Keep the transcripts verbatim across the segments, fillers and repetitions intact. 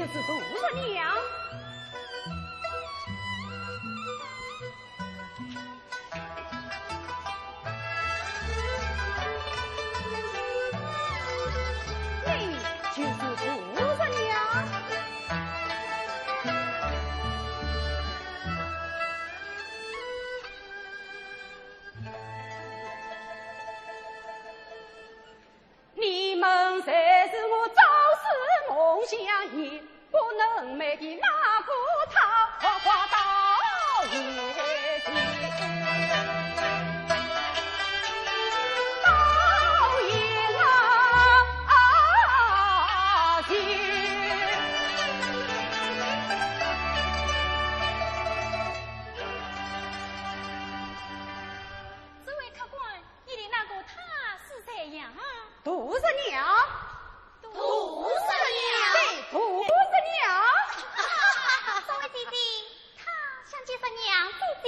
是杜十娘。你就是杜十娘。 你们谁是我朝思暮想也不能寐的那个桃花倒影，倒影啊，啊，这位客官， 你的那个她是谁呀？杜十娘。杜十娘？对，杜十娘。这位姐姐，她想见十娘姐姐。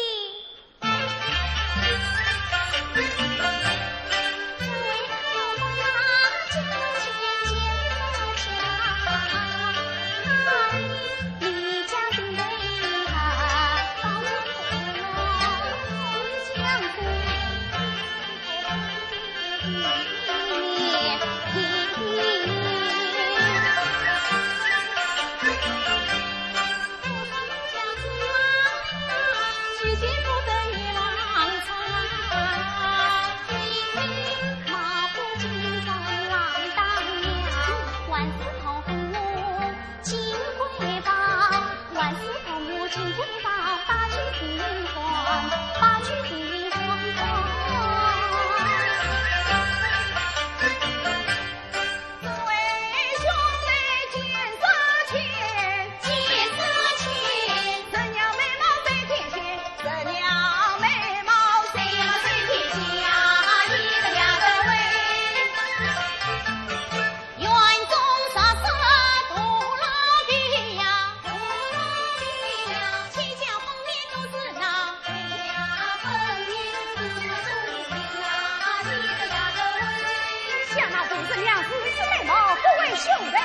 想那杜十娘是，是美貌，不为兄台。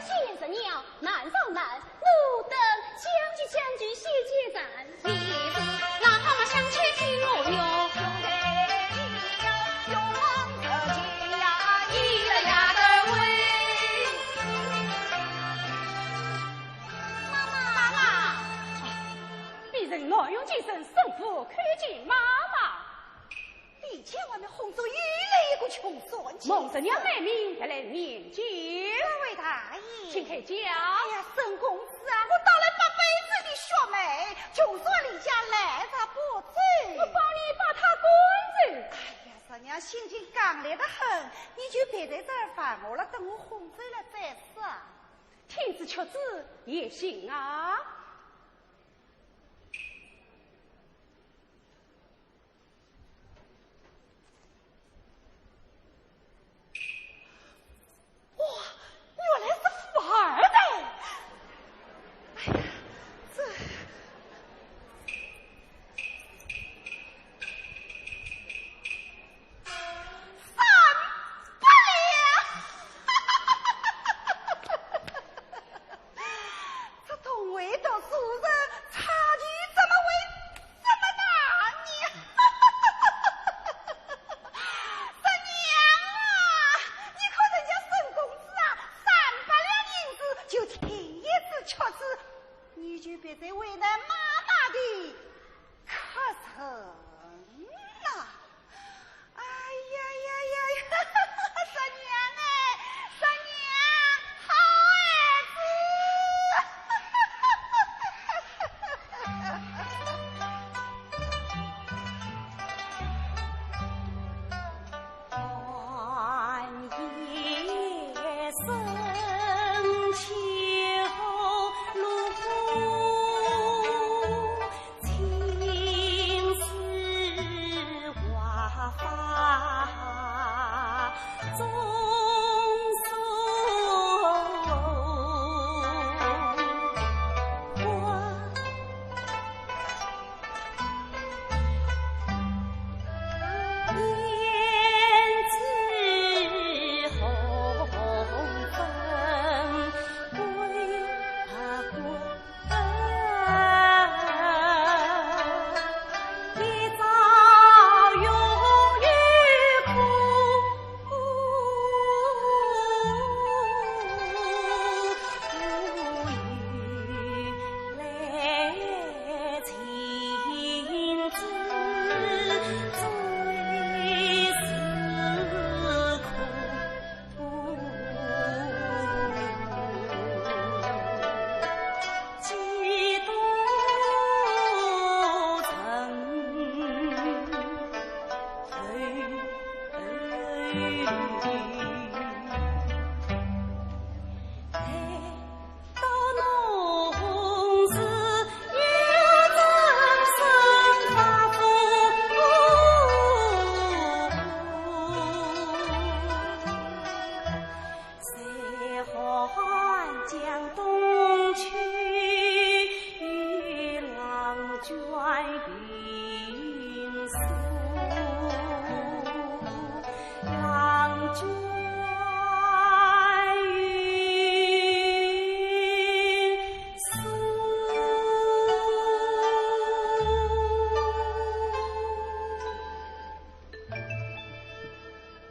见十娘，难上难，路灯将就将就，险且暂。你是那么相见的我哟。 你人耐用几声，生父叩见妈妈。你家外面红烛又来一个穷酸精。孟十娘美名，特来面见。这位大爷。请开轿。哎呀，沈公子啊，我倒了八辈子的学问，就算你家赖着不走。我帮你把他赶走。哎呀，十娘心情刚烈得很，你就别在这儿烦我了，等我哄走了再说。 听仔曲子也行啊。哇，原来是富二代！哎呀，这…… 三百两！这同为读书人，差距怎么会这么大呢？十娘啊，你看人家沈公子啊，三百两银子就听一支曲子，你就别再为难妈妈的客人了。 哎呀呀呀呀，十娘哎，十娘，好儿子！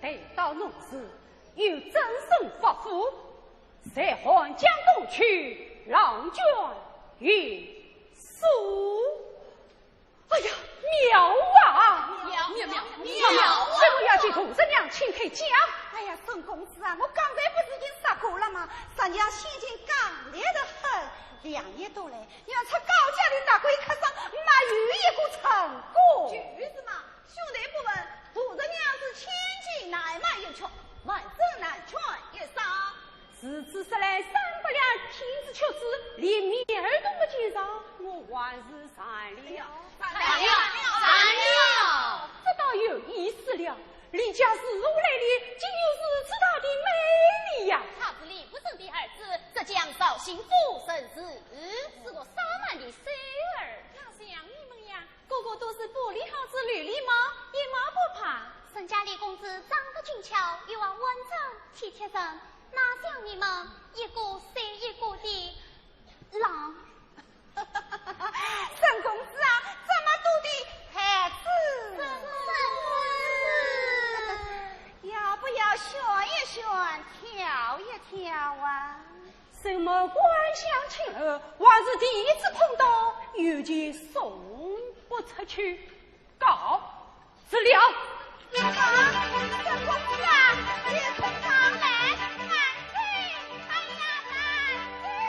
待到弄时，又怎生发福？谁还将东去，浪卷云舒？哎呀，妙啊！妙，妙，妙，妙啊！这个要给杜十娘请开讲。哎呀，沈公子啊，我刚才不是已经说过了吗？十娘性情刚烈得很，两年多来， 让出高家的大贵客商，没有一个成功。就是嘛，兄台不问，杜十娘是千金难买一缺，万分难选一双。如此说来，三百两天子缺子，连面儿都没见上，我还是散了。散了，散了。这倒有意思了。 离家自从来哩，竟有如此大的魅力呀！他是李富生的儿子，浙江绍兴府人氏，是个少男的秀儿。哪像你们呀，个个都是玻璃好子琉璃嘛，一毛不拔。人家李公子长得俊俏，又要稳重体贴人，哪像你们一个赛一个的浪。 沈公子啊，这么多的孩子，要不要选一选，挑一挑啊？沈某观想亲热，还是第一次碰到，有件送不出去。 告辞了。啊，沈公子啊，你快上来，慢走，哎呀，慢走。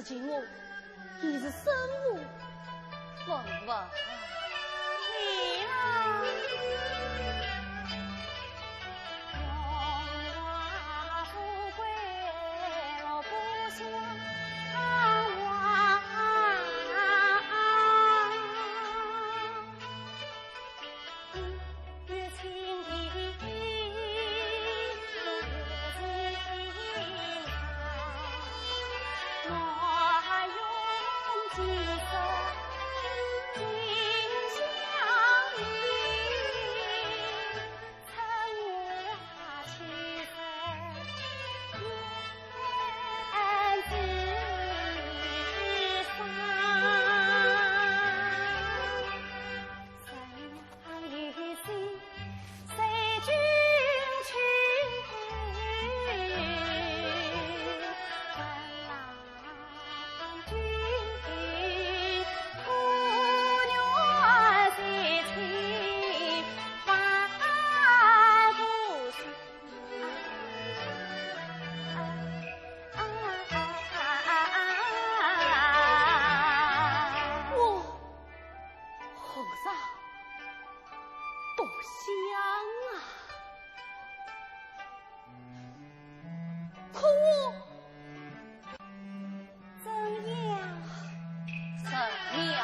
情我已是身无分文。你啊，荣华富贵我不想啊。 我和尚不相啊。可我怎样？怎样？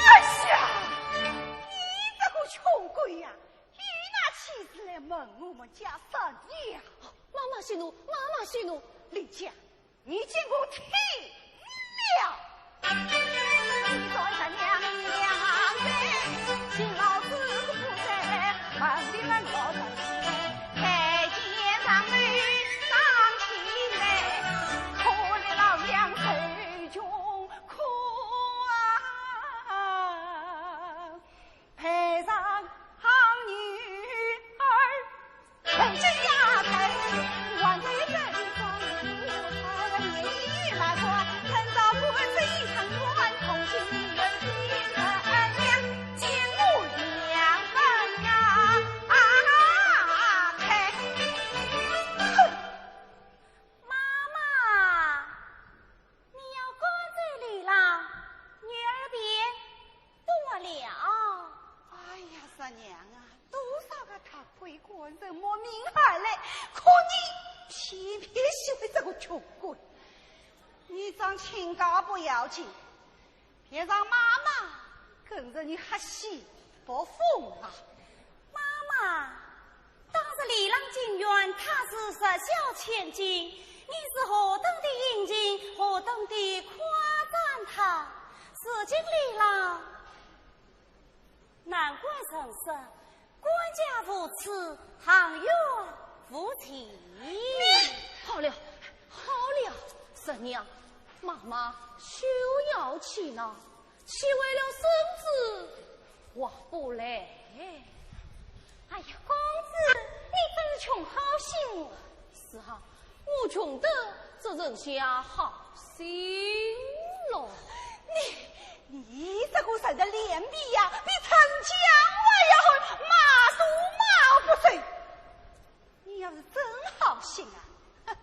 哎呀，你这个穷鬼呀，你拿妻子来问我们家三爷啊？妈妈息怒，妈妈息怒。李家，你见过天了！ 妈妈，你要赶走李郎，女儿便不了。哎呀，侄娘啊，多少个大贵官人慕名而来，可你偏偏喜欢这个穷鬼。你张亲家不要紧， 偏让妈妈跟着你瞎起不风啊。妈妈，当日李郎进园，他是十孝千金，你是何等的殷勤，何等的夸赞他。如今李郎难归人身， 官家无子，堂院无妻。好了，好了，侄娘，妈妈休要气恼，气坏了孙子划不来。哎呀，公子，你真是穷好心哦。是啊，我穷得只剩下好心了。你，你这个人的脸皮呀，比城墙还要厚，骂都骂不碎。你要是真好心啊，哼，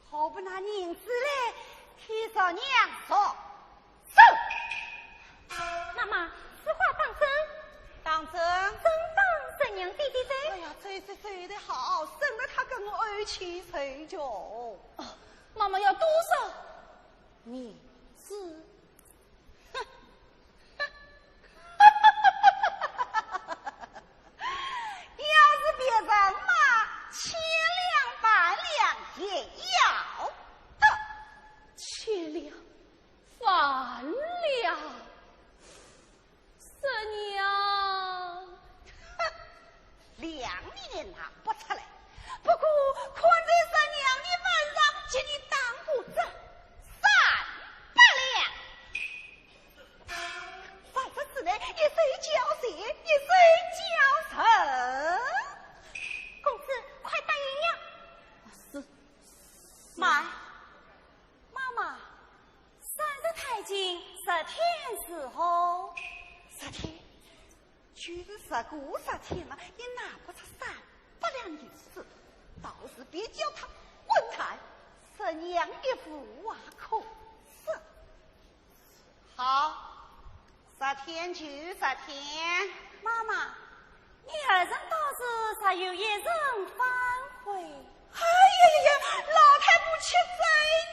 何不拿银子来替侄娘赎身？妈妈，此话当真？当真。真当侄娘姐姐在？哎呀，这好，省得他跟我怄气受穷。哦，妈妈要多少银子？要是别人嘛，千两万两也要得。千两万两。 十两。哼，两你也拿不出来，不过看在十两的份上，给你打个折，三百两。三百之内，一手交钱，一手交人。公子，快答应呀！是。慢，妈妈， 三日太近，十天如何？十天？就是十个十天嘛，也拿不出三百两银子，倒是别叫他混蛋，十两也无话可说。好， 十天就十天。妈妈，你二人到此，若有一人反悔？哎呀呀呀，老太婆吃仔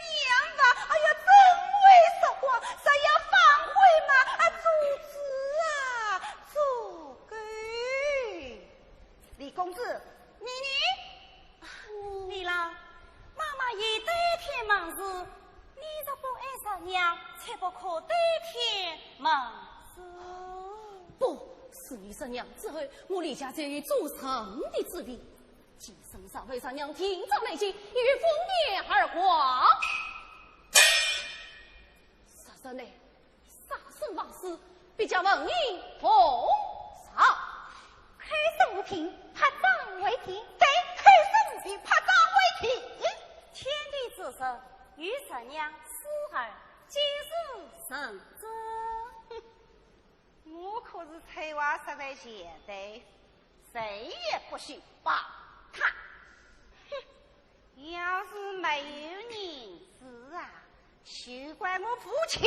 娘吧！哎呀，真会说话，若要反悔嘛，啊，做主啊，做狗。李公子，你呢？ 李郎，妈妈已对天盟誓，你若不爱十娘，切不可对天盟誓。不，除了十娘之后，我李家就有做人的资本。今生若为十娘定遭雷击，与疯癲而亡。十日内 杀生放肆，必将问你奉上。口说无凭，拍掌为凭。对，口说无凭，拍掌为凭。天地之人，与十娘死而今世成真。我可是才华实在绝对，谁也不许帮他。哼，要是没有银子啊， 休怪我无情。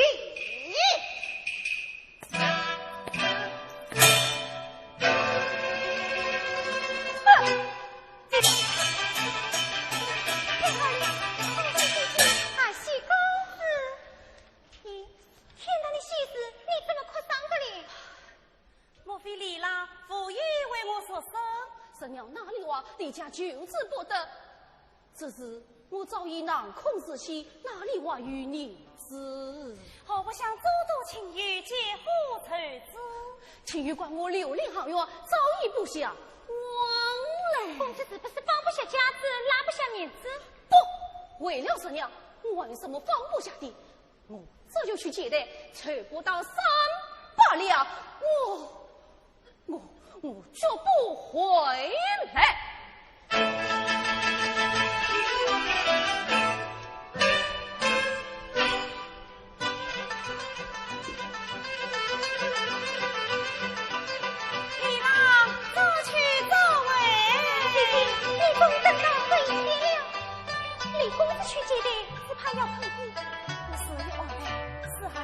啊，谢公子。咦，听到你喜事，你怎么哭丧个哩？ 莫非李郎无意为我说生？十娘哪里话，李家求之不得。只是我早已囊空自弃，哪里还有银子？何不向周都亲友借货筹资？亲友管我流连行院，早已不想往来。公子是不是放不下家资，拉不下银子？不，为了十娘，我还有什么放不下的？ 我早就去借的，凑不到三百两，我，我，我绝不回来。李郎，早去早回。姐姐，李公等到回天了。李公子去借的，只怕要碰壁。 我是有安排，是啊，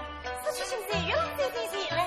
是去请谁与郎姐姐前来。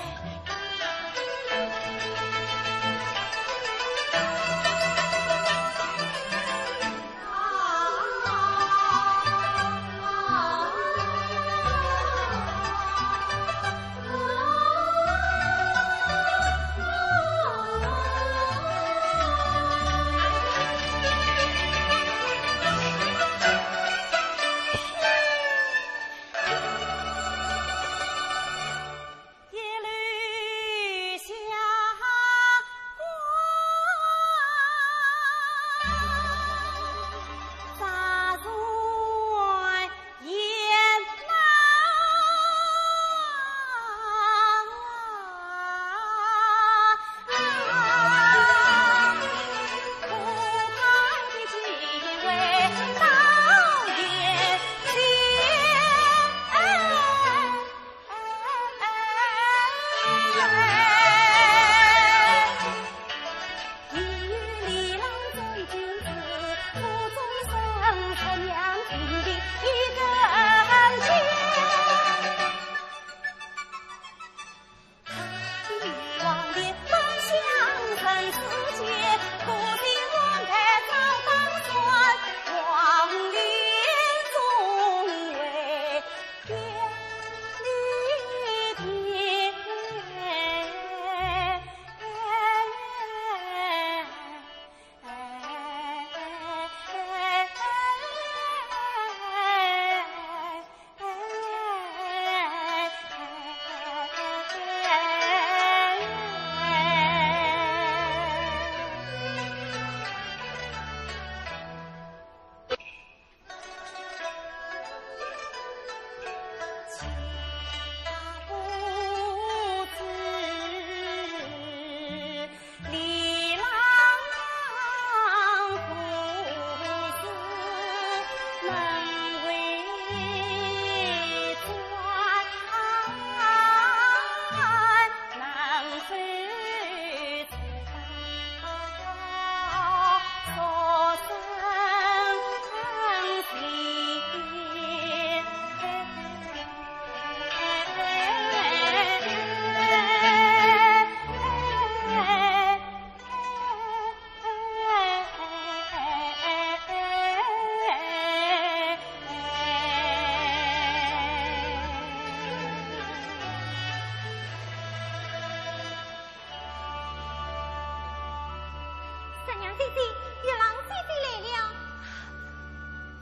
姐姐，月郎姐姐来了。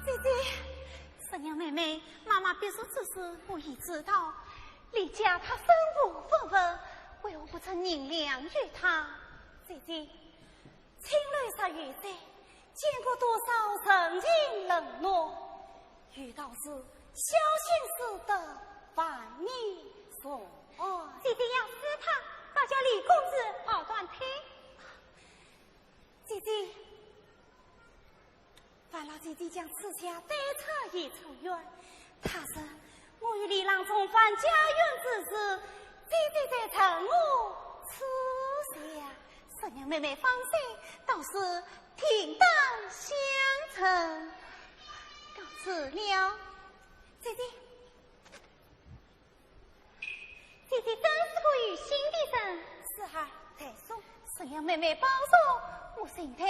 姐姐，十娘妹妹，妈妈别墅之事我已知道，李家他身无分文，为何不趁银两与他？姐姐，青楼十余载，见过多少人情冷暖，有道是小心思得万年船安。姐姐要是他，倒叫李公子跑断腿。姐姐，烦劳姐姐将此家对拆一出院。他日我与李郎重返家园之时，姐姐再赠我此家。十娘妹妹放心，到时定当相赠。告辞了。姐姐，姐姐真是个有心的人。是啊，太叔。十娘妹妹保重，我身体加油。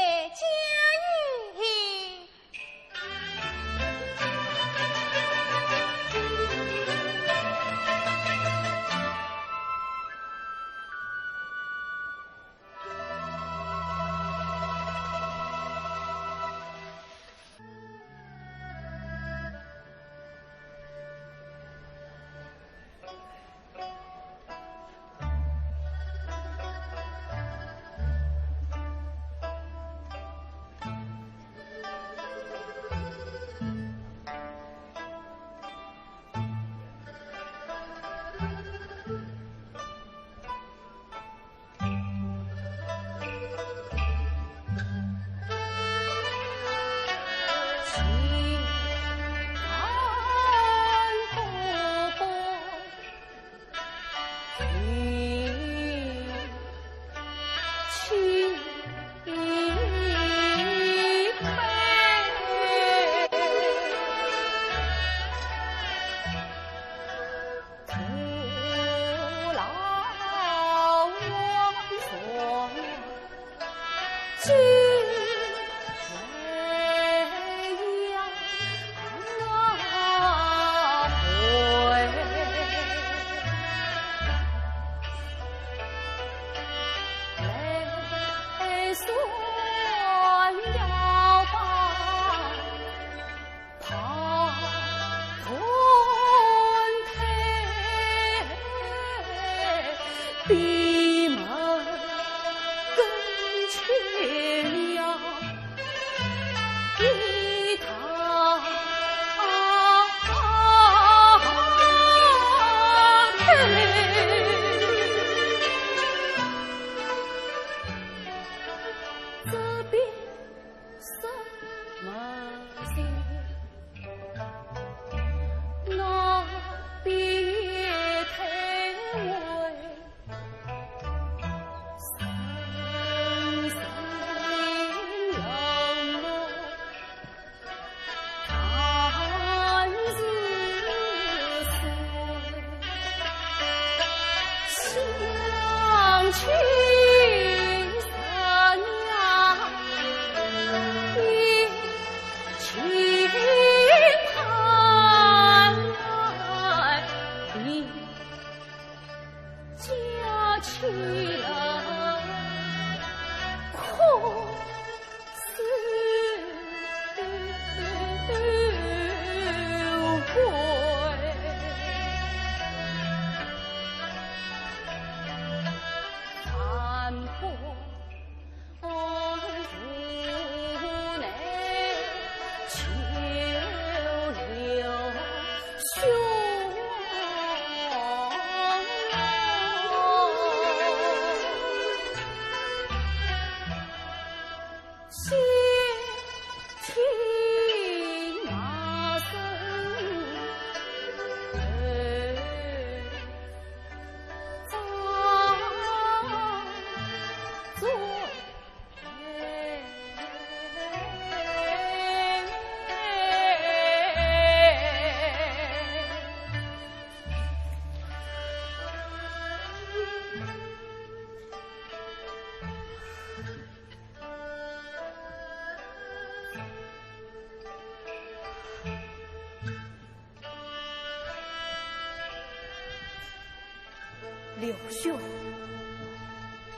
刘兄，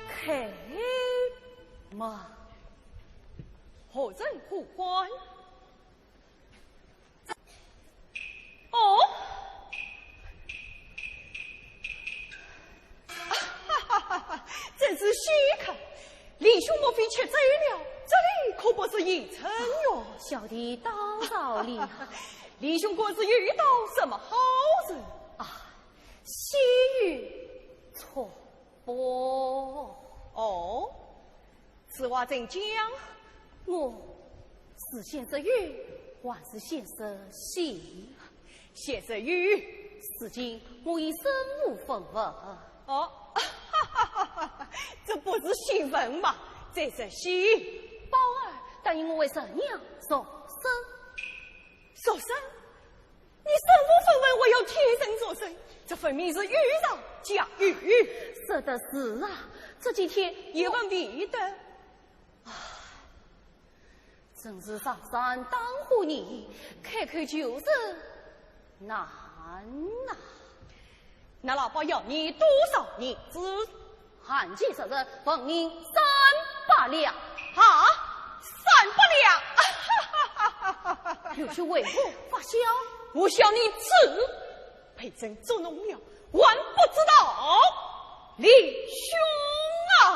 开门。人过关。哦，哈哈哈哈，真是稀客。李兄莫非吃醉了？这里可不是鄢城哟。小弟当朝礼。李兄可是遇到什么好人？啊，喜与错。 哦，此话怎讲？我是先生遇，还是先生喜？先生遇。如今我已身无分文。哦，这不是喜闻吗？这是喜。宝二答应我为陈娘赎身。赎身？ 你身无分文，还要替人赎身，这分明是欲上加欲。说得是啊，这几天一文未得。唉，真是上山当户猊，开口就是难呐。 那老伯要你多少银子？限期十日，纹银三百两。啊，三百两！有些为何发笑？我笑你痴，被人捉弄了，还不知道。李兄啊！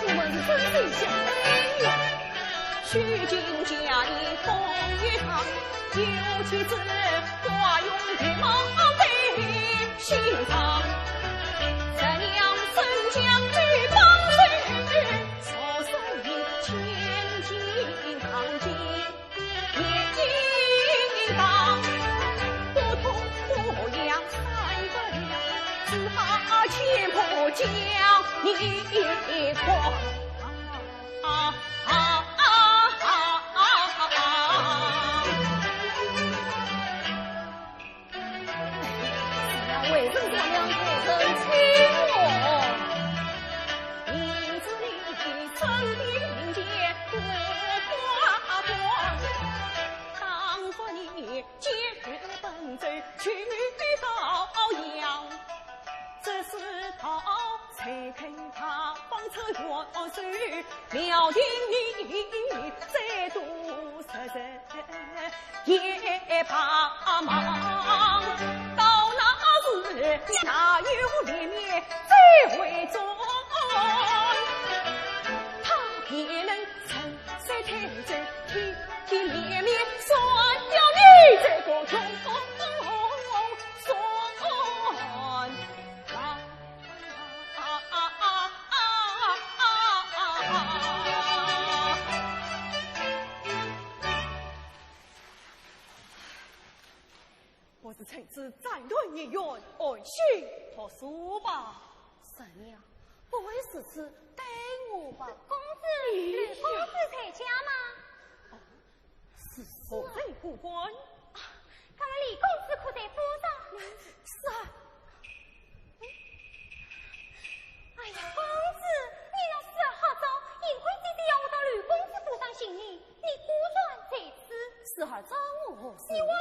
我们是真心相爱呀。 我是趁此斩断孽缘，安心读书吧。三娘，不会是此耽误吧？公子，李公子在家吗？哦，是，何人过关？啊，敢问李公子可在府上？是啊。哎呀，公子，你那时好早，幸亏姐姐要我到李公子府上寻你，你果然在此。时而找我何事？你还问我？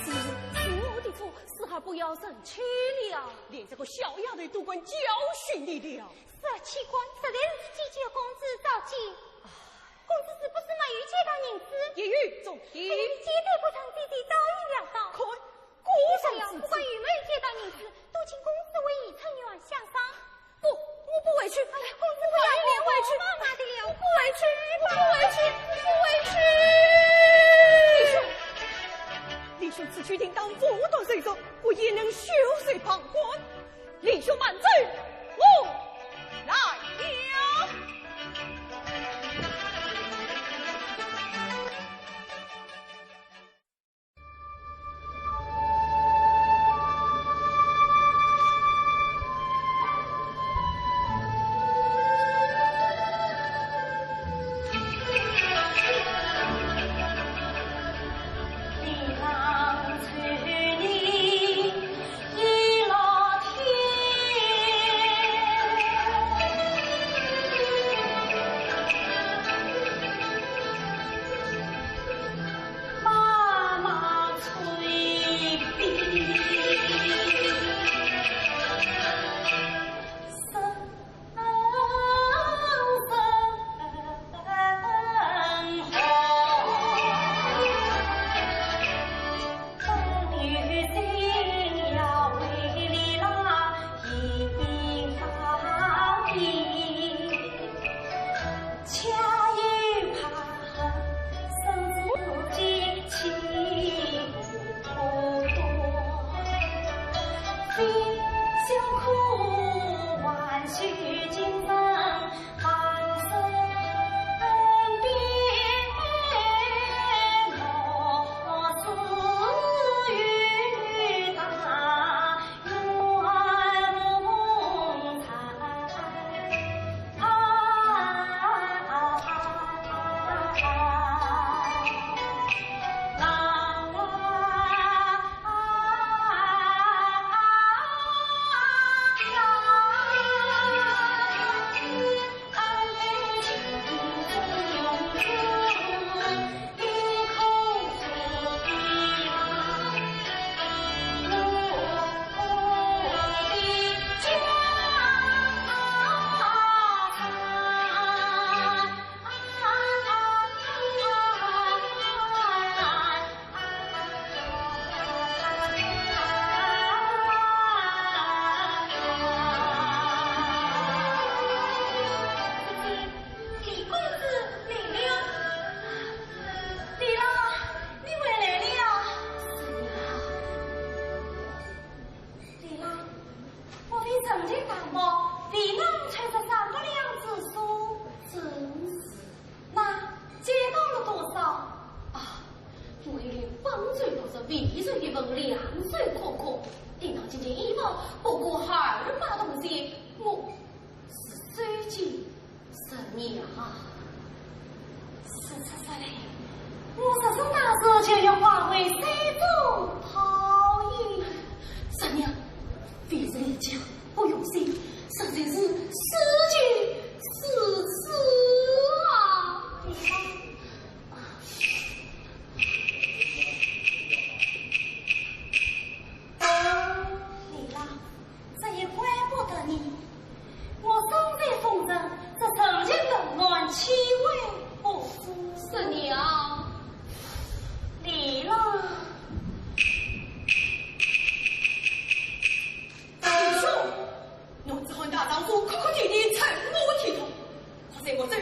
是，是我的错，时而不要生气了。连这个小丫头都敢教训你了。 这奇怪，实在是姐姐公子召见。公子是不是没有借到银子？一语中的。哎呀，你简单不让姐姐早已料到。看，果然如此。不管有没有借到银子，都请公子回鄢城县上。不，我不回去。哎呀，公子不要，不要回去。妈妈的了。我不回去，我不回去，我不回去。李兄，李兄此去定当无端受伤，我焉能袖手旁观？ 李兄慢走，我来也。啊，说出来，我实实打算就要化为山中泡影。三娘，非是你家不用心，实在是事情如此啊。李郎，这也怪不得你。我身在风尘，这曾经冷暖，岂会不知？是娘。李郎。弟兄，男子汉大丈夫，哭哭啼啼成何体统？快随我走，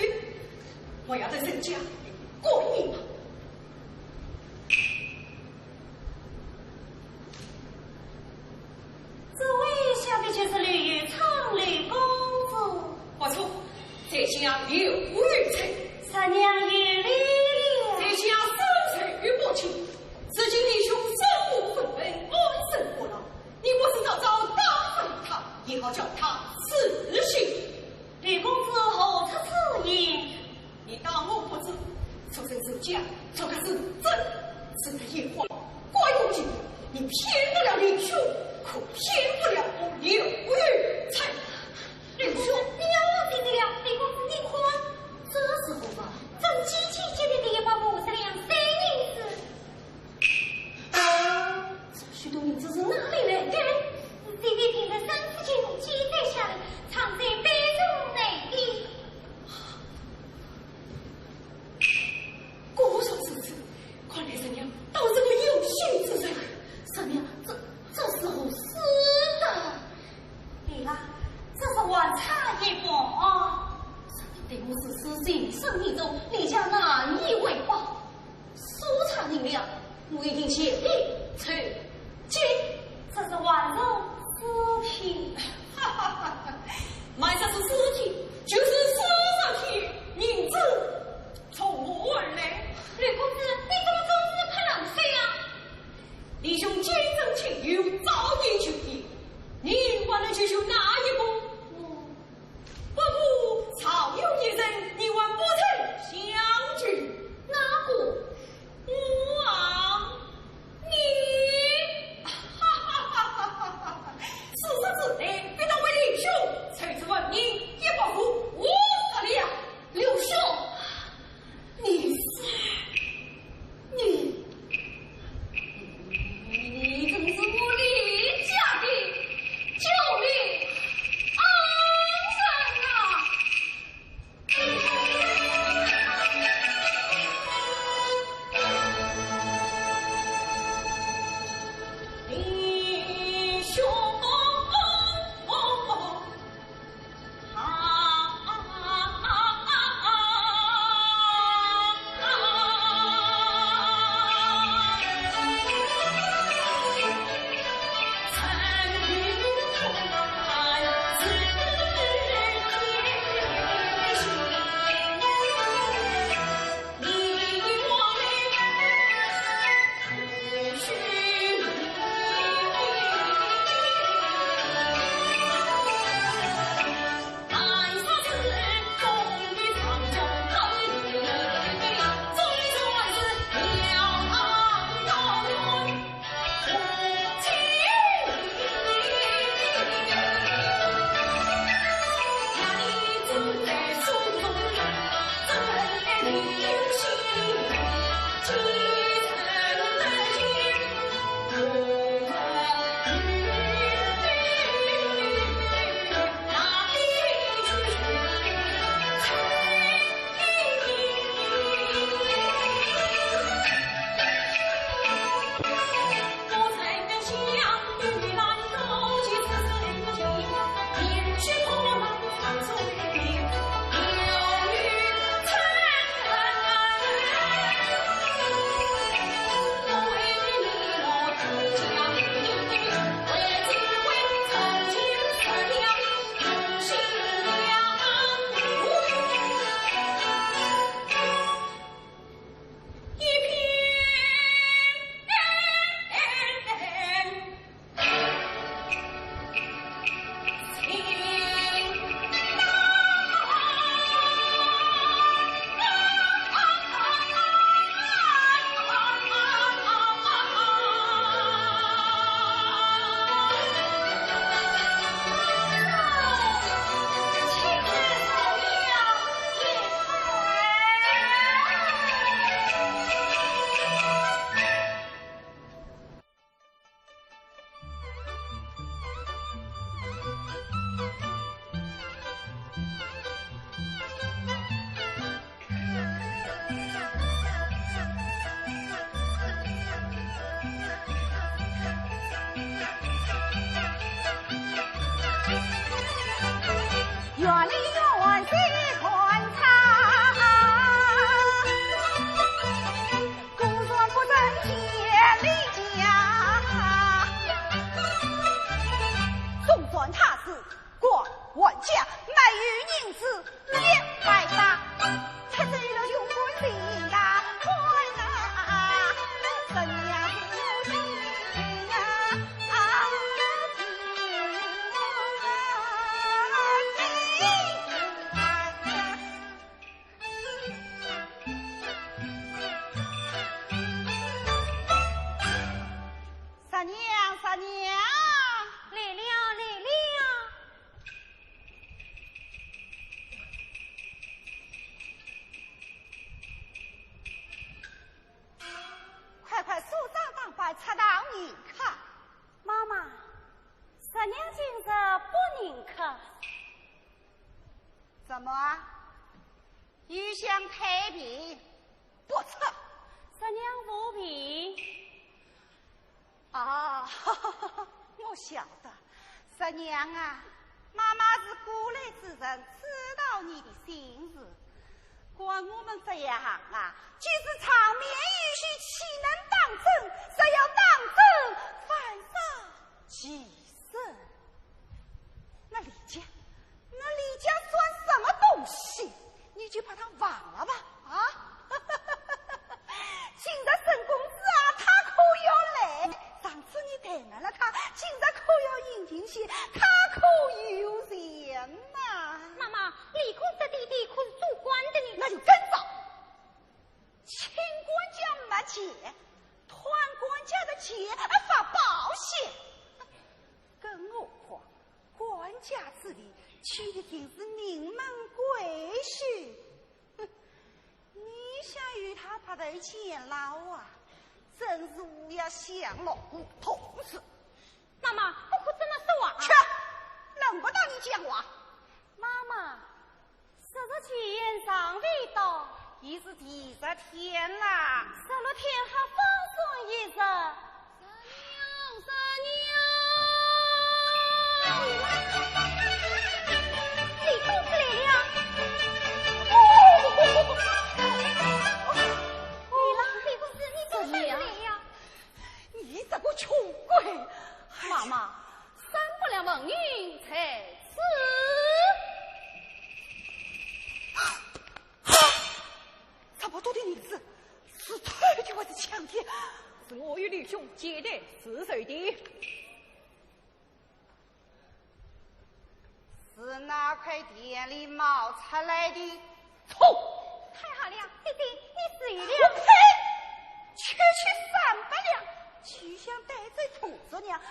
我要到人家过一夜吧。 这位想必就是吕昌吕公子。不错，在下有余罪。三娘有礼了。在下受罪不轻，如今弟兄生我分文，安身不牢，你不是早早打发他，也好叫他死心。吕公子何出此言？ 你当我不知，出身是假，出个是真，是这野花，怪不得你骗得了林兄，可骗不了我刘玉成。林兄，你要我怎样？李公子，你看，这是何方？这几千斤的一百五十两碎银子。 这许多银子是哪里来的？是姐姐平日三次进貢积累下来，藏在杯中内的。果然如此，看来三娘倒是个有心之人。三娘，这，这是何事的？李郎，这是还差一半。三娘对我如此情深意重，李家难以回报。 数差银两，我已经谢礼酬金。这是还送尸体。哈哈哈哈，卖这是尸体，就是死尸体，银子从何而来？吕公子，你怎么总是拍冷水啊？弟兄见证情由，早已决定，你还能去求哪一个？我 不过尚有一人，你还不曾相救。哪个？我啊。什么啊？又想开便？不错。十娘无便。啊，我晓得。十娘啊，妈妈是过来之人，知道你的心事。管我们这一行啊，就是场面有序，岂能当真？若要当真，反伤其身。那李家，那李家算什么东西？你就把他忘了吧，啊？今日沈公子啊，他可要来。上次你怠慢了他，今日可要殷勤些，他可有嫌呐。妈妈，李公子爹爹可是做官的呢。那就更糟。清官家没钱，贪官家的钱还发保险。更何况，官家之礼，取的竟是名门闺秀。哼，你想与他白头偕老啊，真是胡思乱想了。同志，妈妈，不可这么说啊。去，轮不到你讲话。妈妈，十日前尚未到，已是第十天啦。十六天还放松一日。十娘，十娘！李公子来了。哦，李郎，李公子，你怎么来了？你这个穷鬼！妈妈，三百两纹银在此。 这么多的银子，是偷的还是抢的？是我与李兄劫的，是谁的？是那块田里冒出来的。错！太好了，爹爹，你死了。我呸！区区三百两，就想带走同桌娘，做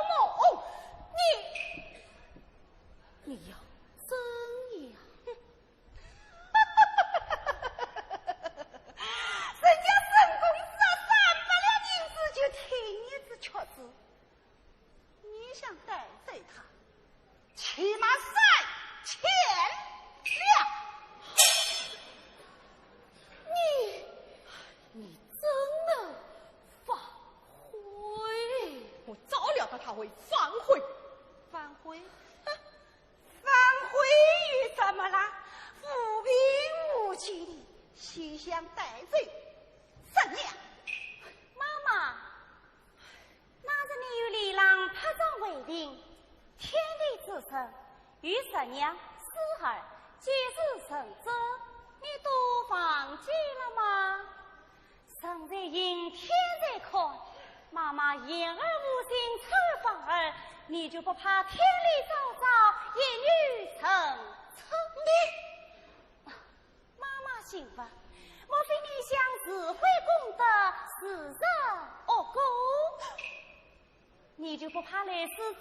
梦！你，你呀，真呀！ 人家沈公子啊，三百两银子就听你这曲子，你想带走他，起码三千两。你，你真能反悔！我早料到他会反悔。反悔？哼， 反悔又怎么啦？无凭无据的，休想带走十娘。妈妈，那日你与李郎拍掌为凭，天地之神，与十娘、四儿皆是神者，你都忘记了吗？ 人在行，天在看，妈妈言而无信，出尔反尔，你就不怕天理昭昭，一语成谶？你，妈妈醒吧，莫非你想自毁公德，自食恶果？ 你就不怕来世做狗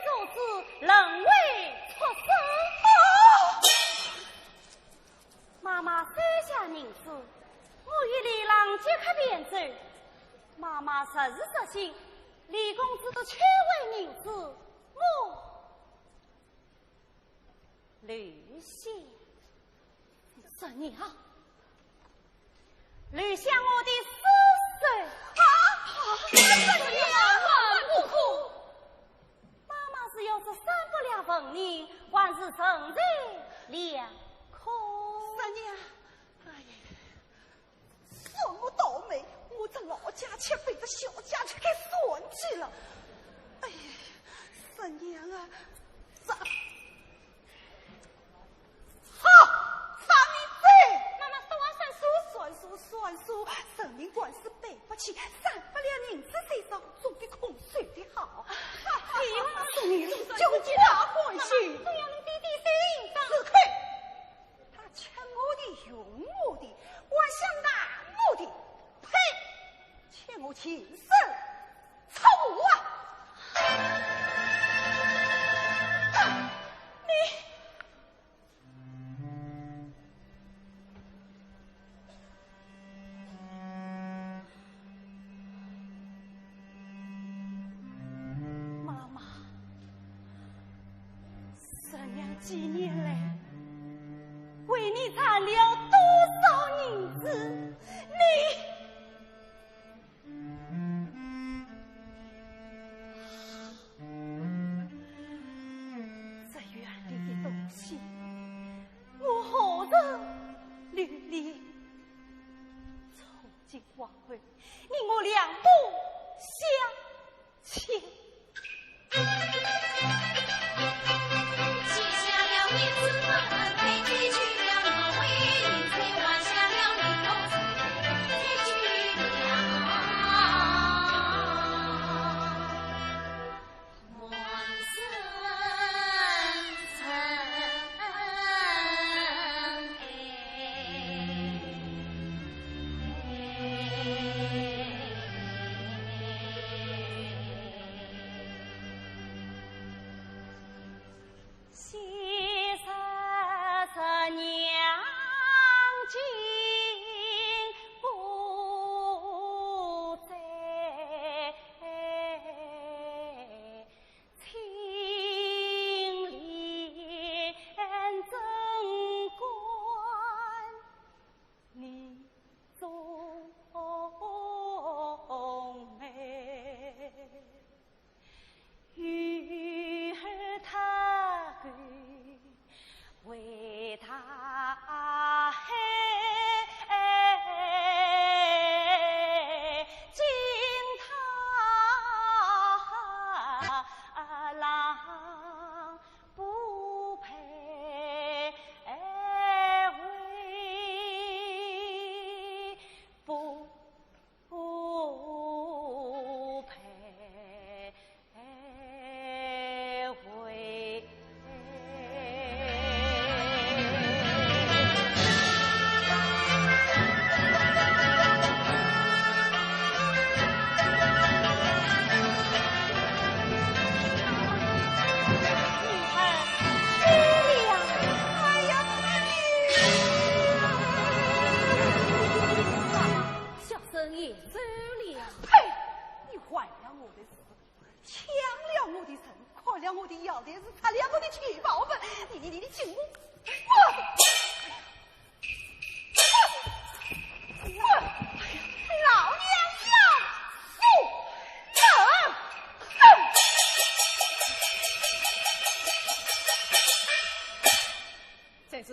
做子，沦为畜生？妈妈收下银子，我与李郎即刻便走。妈妈实是实心，李公子的千万银子，我留下。 十娘，留下我的尸首。啊，十娘，万万不可！妈妈是要这三百两纹银，还是人财两空？十娘，哎呀，算我倒霉，我这老家雀被这小家雀给算计了。哎呀，十娘啊，这 好，放你走。妈妈，说话算数。算数，算数，人命官司赔不起，三百两银子虽少，总比空手的好。哎呦，送你礼，叫我皆大欢喜。妈妈，这样能爹爹心上。住口！他吃我的，用我的，还想拿我的，呸！欠我禽兽，畜生啊！你 妈妈，十娘几年来你赚了多少银子？你……这院里的东西，我何日留恋？从今往后，你我两不相欠。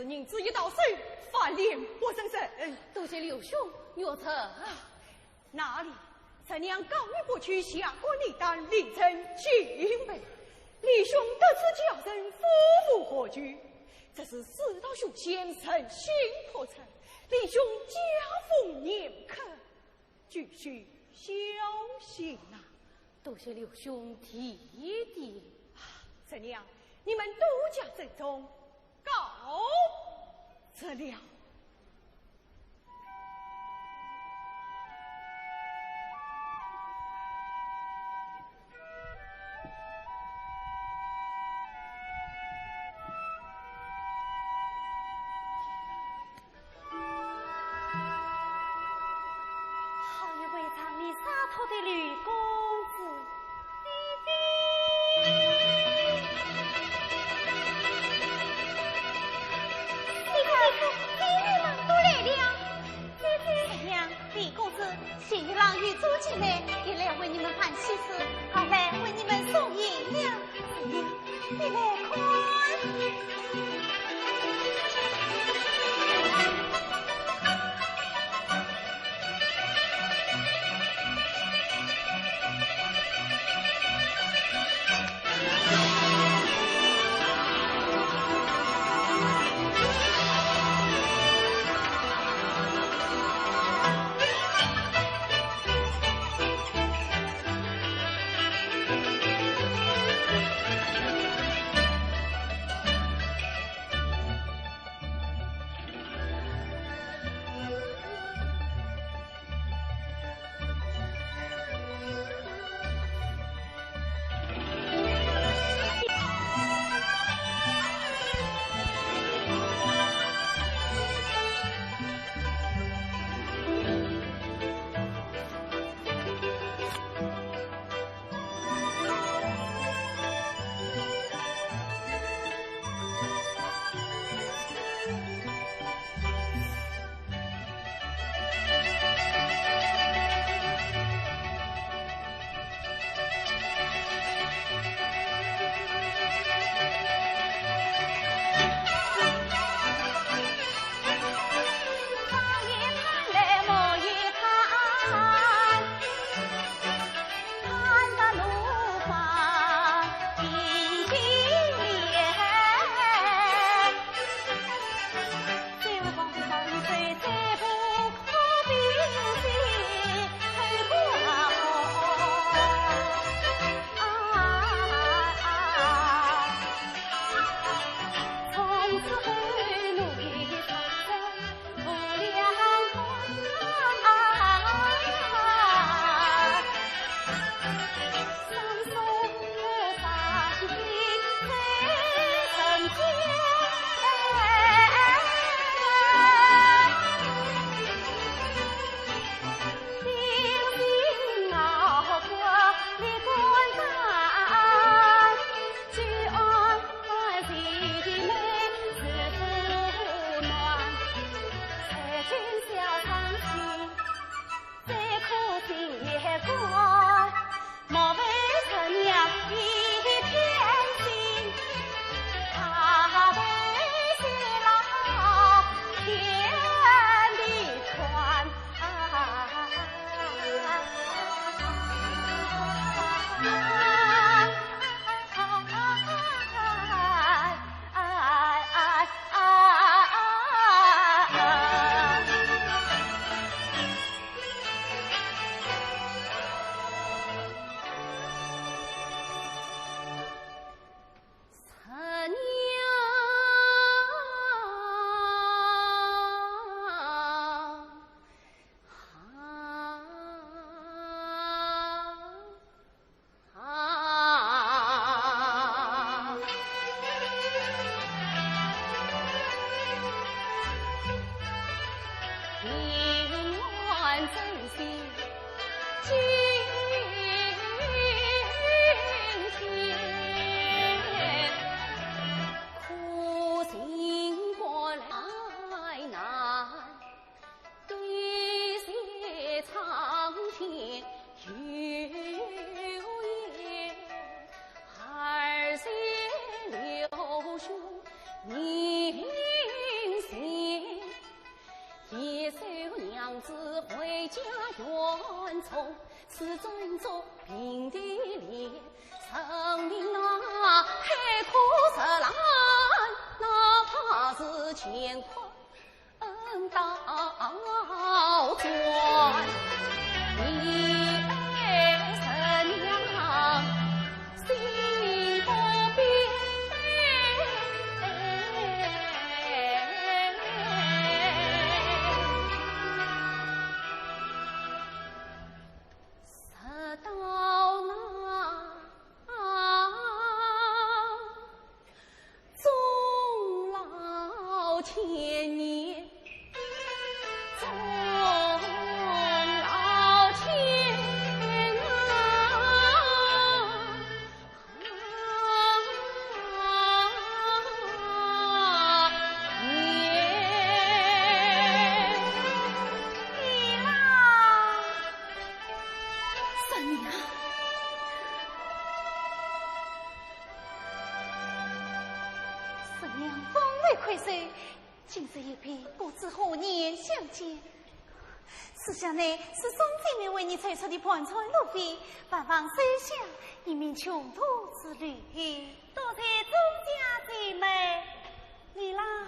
银子一到手，翻脸不认人。多谢刘兄，玉成啊。哪里？陈娘告你不屈，下官理当另成敬备。李兄得此佳人，夫复何求？只是世道凶险，人心叵测。李兄家逢严苛， 急需孝行啊。多谢刘兄提点。陈娘，你们都家珍重，告辞了。好一位仗义洒脱的刘公子。十娘，十娘峰回回首，今日一别，不知何年相见。此箱乃是三姐妹为你筹出的盘缠路费，万望收下，以免穷途之旅。多谢众家姐妹。李郎。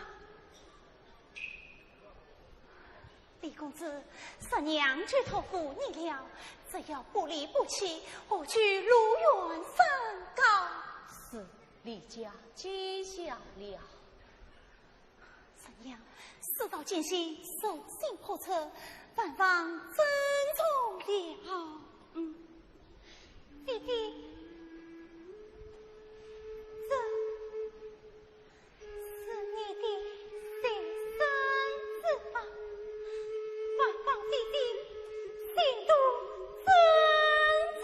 李公子，十娘就托付你了，只要不离不弃，何须路远山高？是，李家记下了。十娘，事到今天，人心叵测，万望珍重了。嗯，姐姐，这 是你的随身之宝，万望姐姐心中珍重。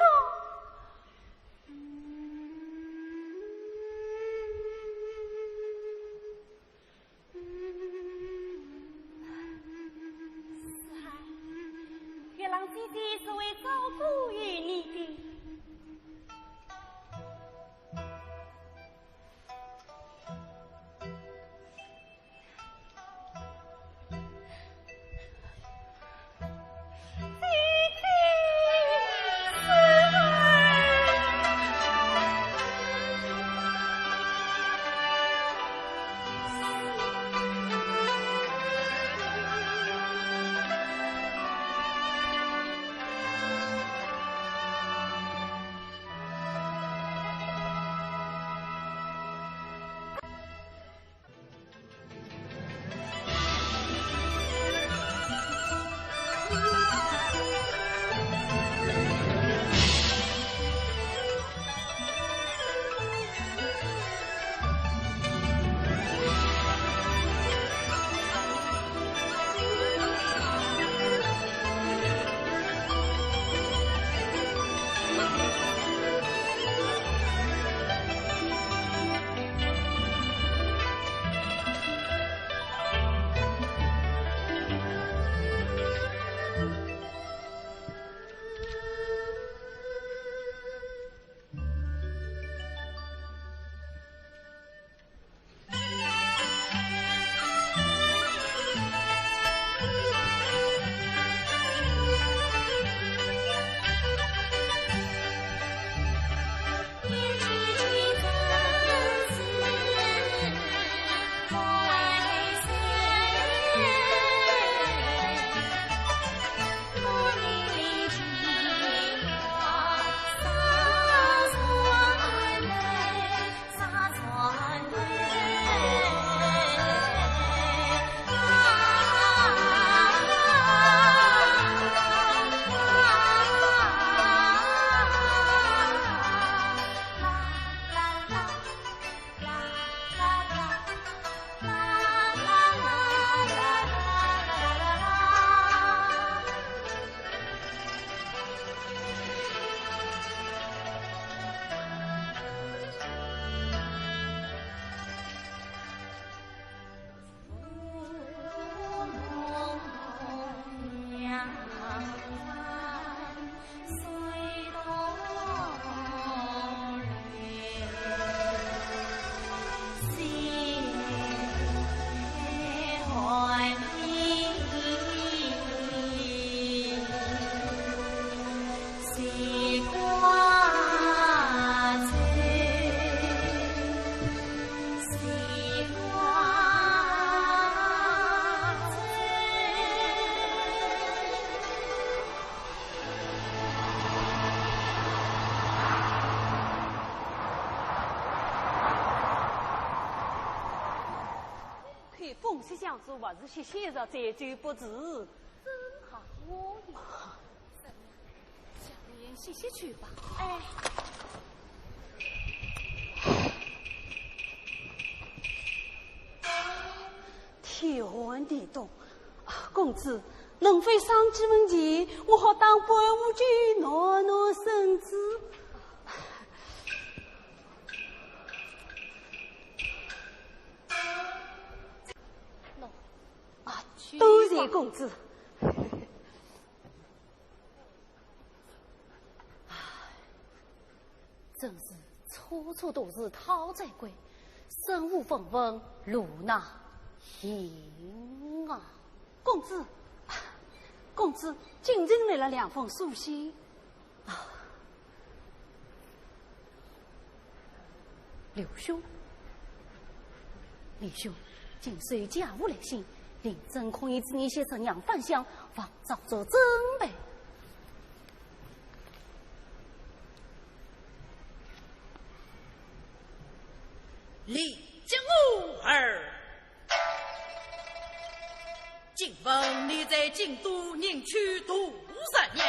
是啊，月郎姐姐是会照顾于你的。看风息相助，还是歇歇着再走不迟。正好我也……怎么样，小莲歇歇去吧。哎。天寒地冻，啊，公子，能否赏几文钱，我好打半壶酒暖暖身子？喏，啊，多谢公子。唉，真是处处都是讨债鬼，身无分文，路难行啊。公子，公子，今日来了两封书信。 啊，刘兄，李兄，今日家父来信，令尊孔乙己年先生娘返乡，方早做准备。李家我儿。 今闻你在京都迎娶杜十娘，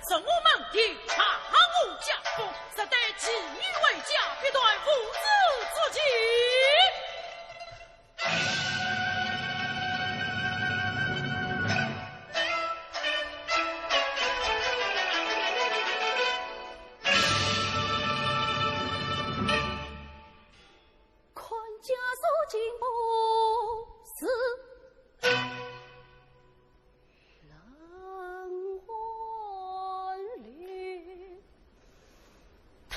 是我们的大吴家风，若待妓女回家，必断父子之情。看家书进不是冷寒里，他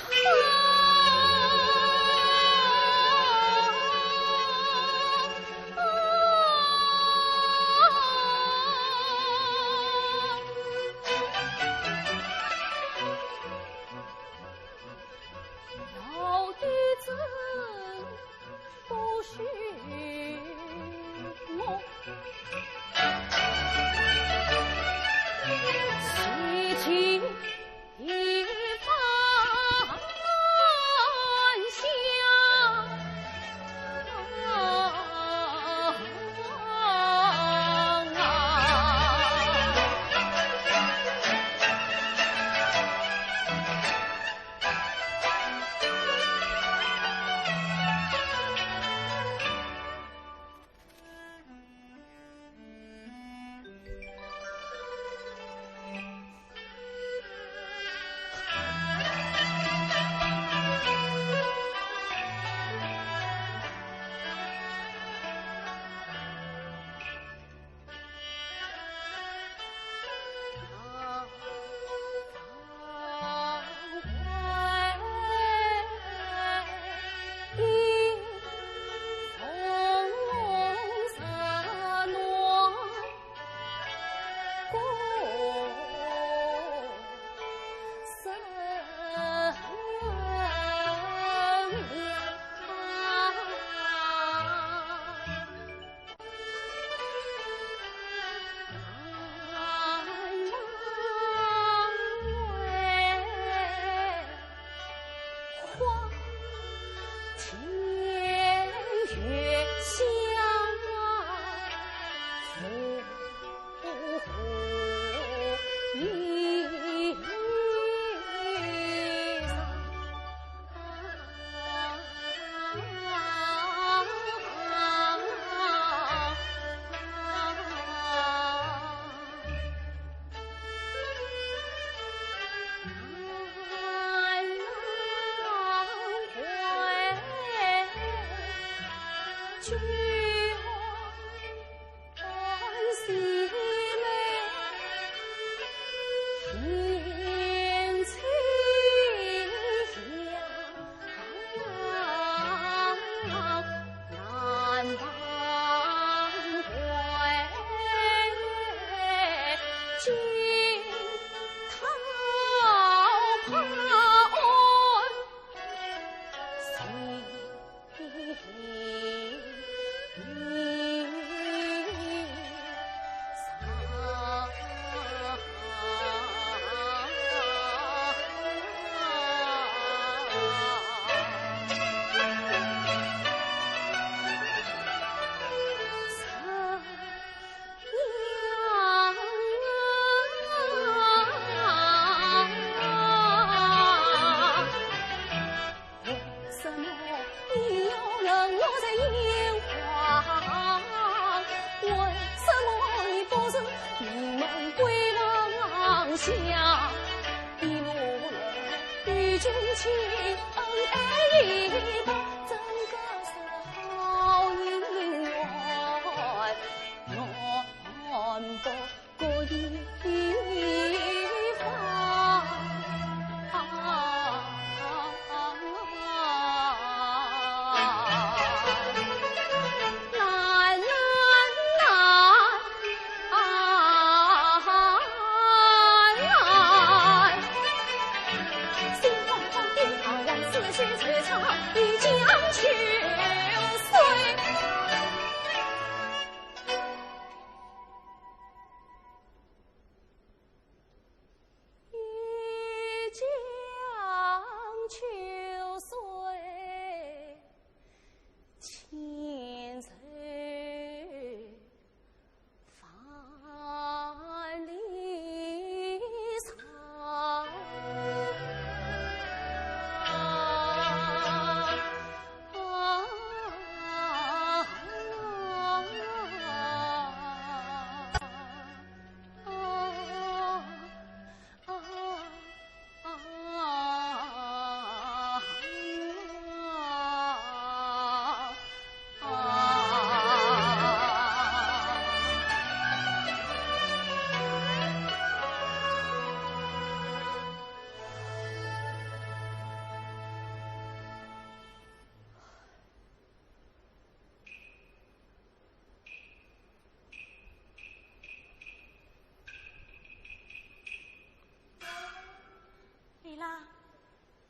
李郎，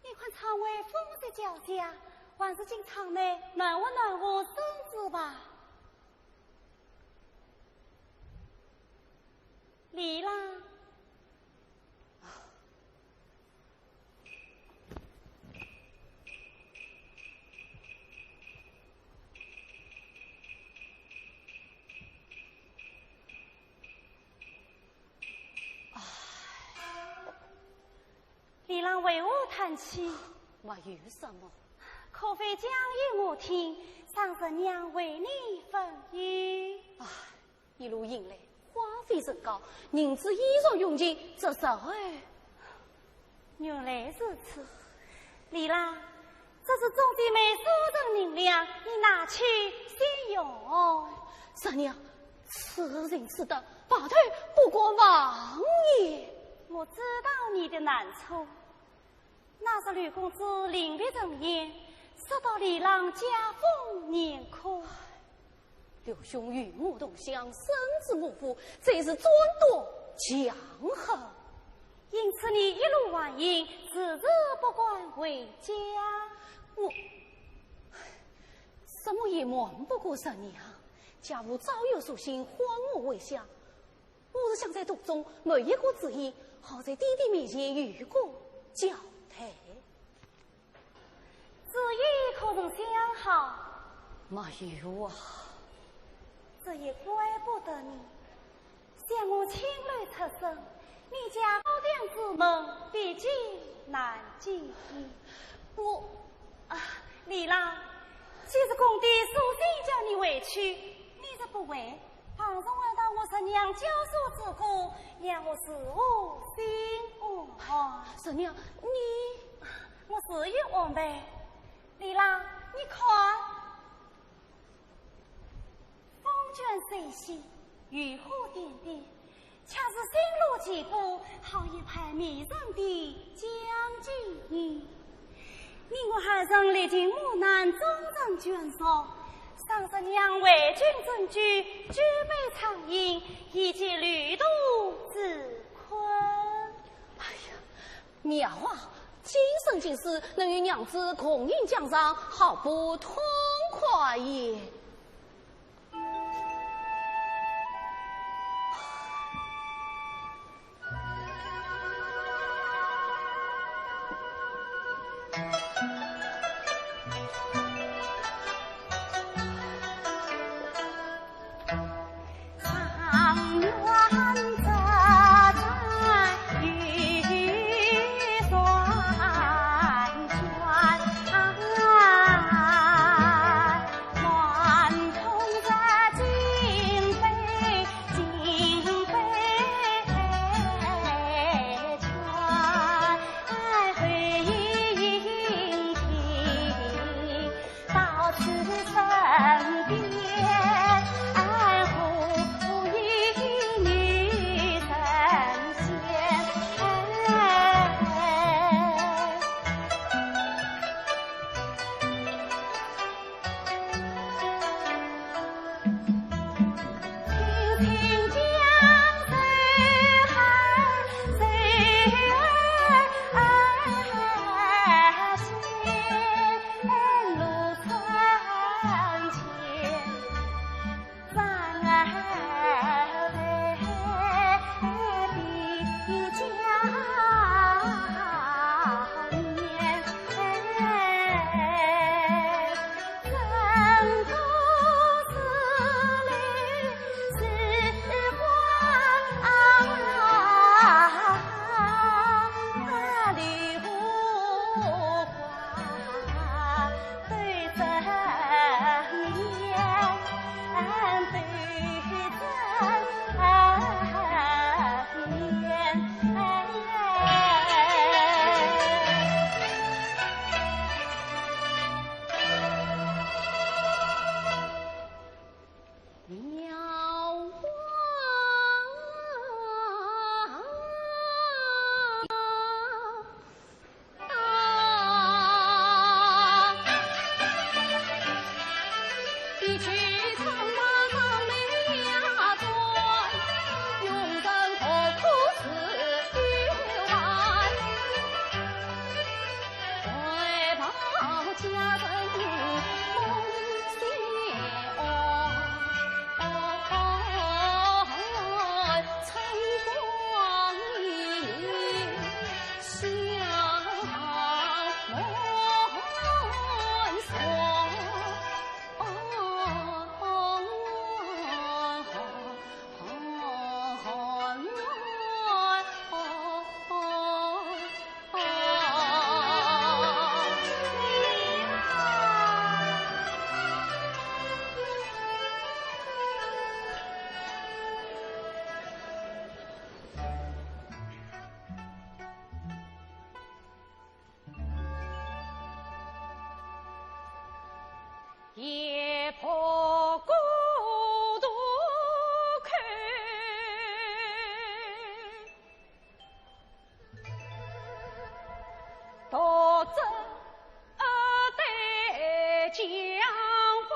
你看窗外风雪交加，还是进窗内暖和暖和身子吧。李郎。 李郎为何叹气？没有什么。可否讲与我听，让神娘为你分忧。唉，一路行来，花费甚高，银子依旧用尽，这时候……原来如此。李郎，这是总的没收成银两，你拿去先用。神娘， 此人此德，拔头不敢忘也。我知道你的难处。那日吕公子临别赠言，说道李郎家风严苛。刘兄与我同乡，生死无辜，这是专断强横。因此你一路横行，迟迟不敢回家。我……什么也瞒不过神娘，假如早有书信唤我回乡， 我是想在途中没一个字音，好在爹爹面前有个交代。主意可曾想好？没有啊。这也怪不得你，想我青楼出身，你家高档之门，毕竟难进。我……啊，李郎，既是公爹书信叫你回去，你若不回， 倘若回到我神娘教唆之苦，让我如何心安？神娘，你……我自有安排。李郎，你看，风卷水洗，渔火点点，恰是星罗棋布，好一派迷人的江景。 你我二人历尽磨难，终成眷属，倘神娘为君枕居，举杯畅饮，以解旅途之困。哎呀，妙啊！今生今世能与娘子共饮江上，好不痛快也。夜泊孤独客，独坐对江风。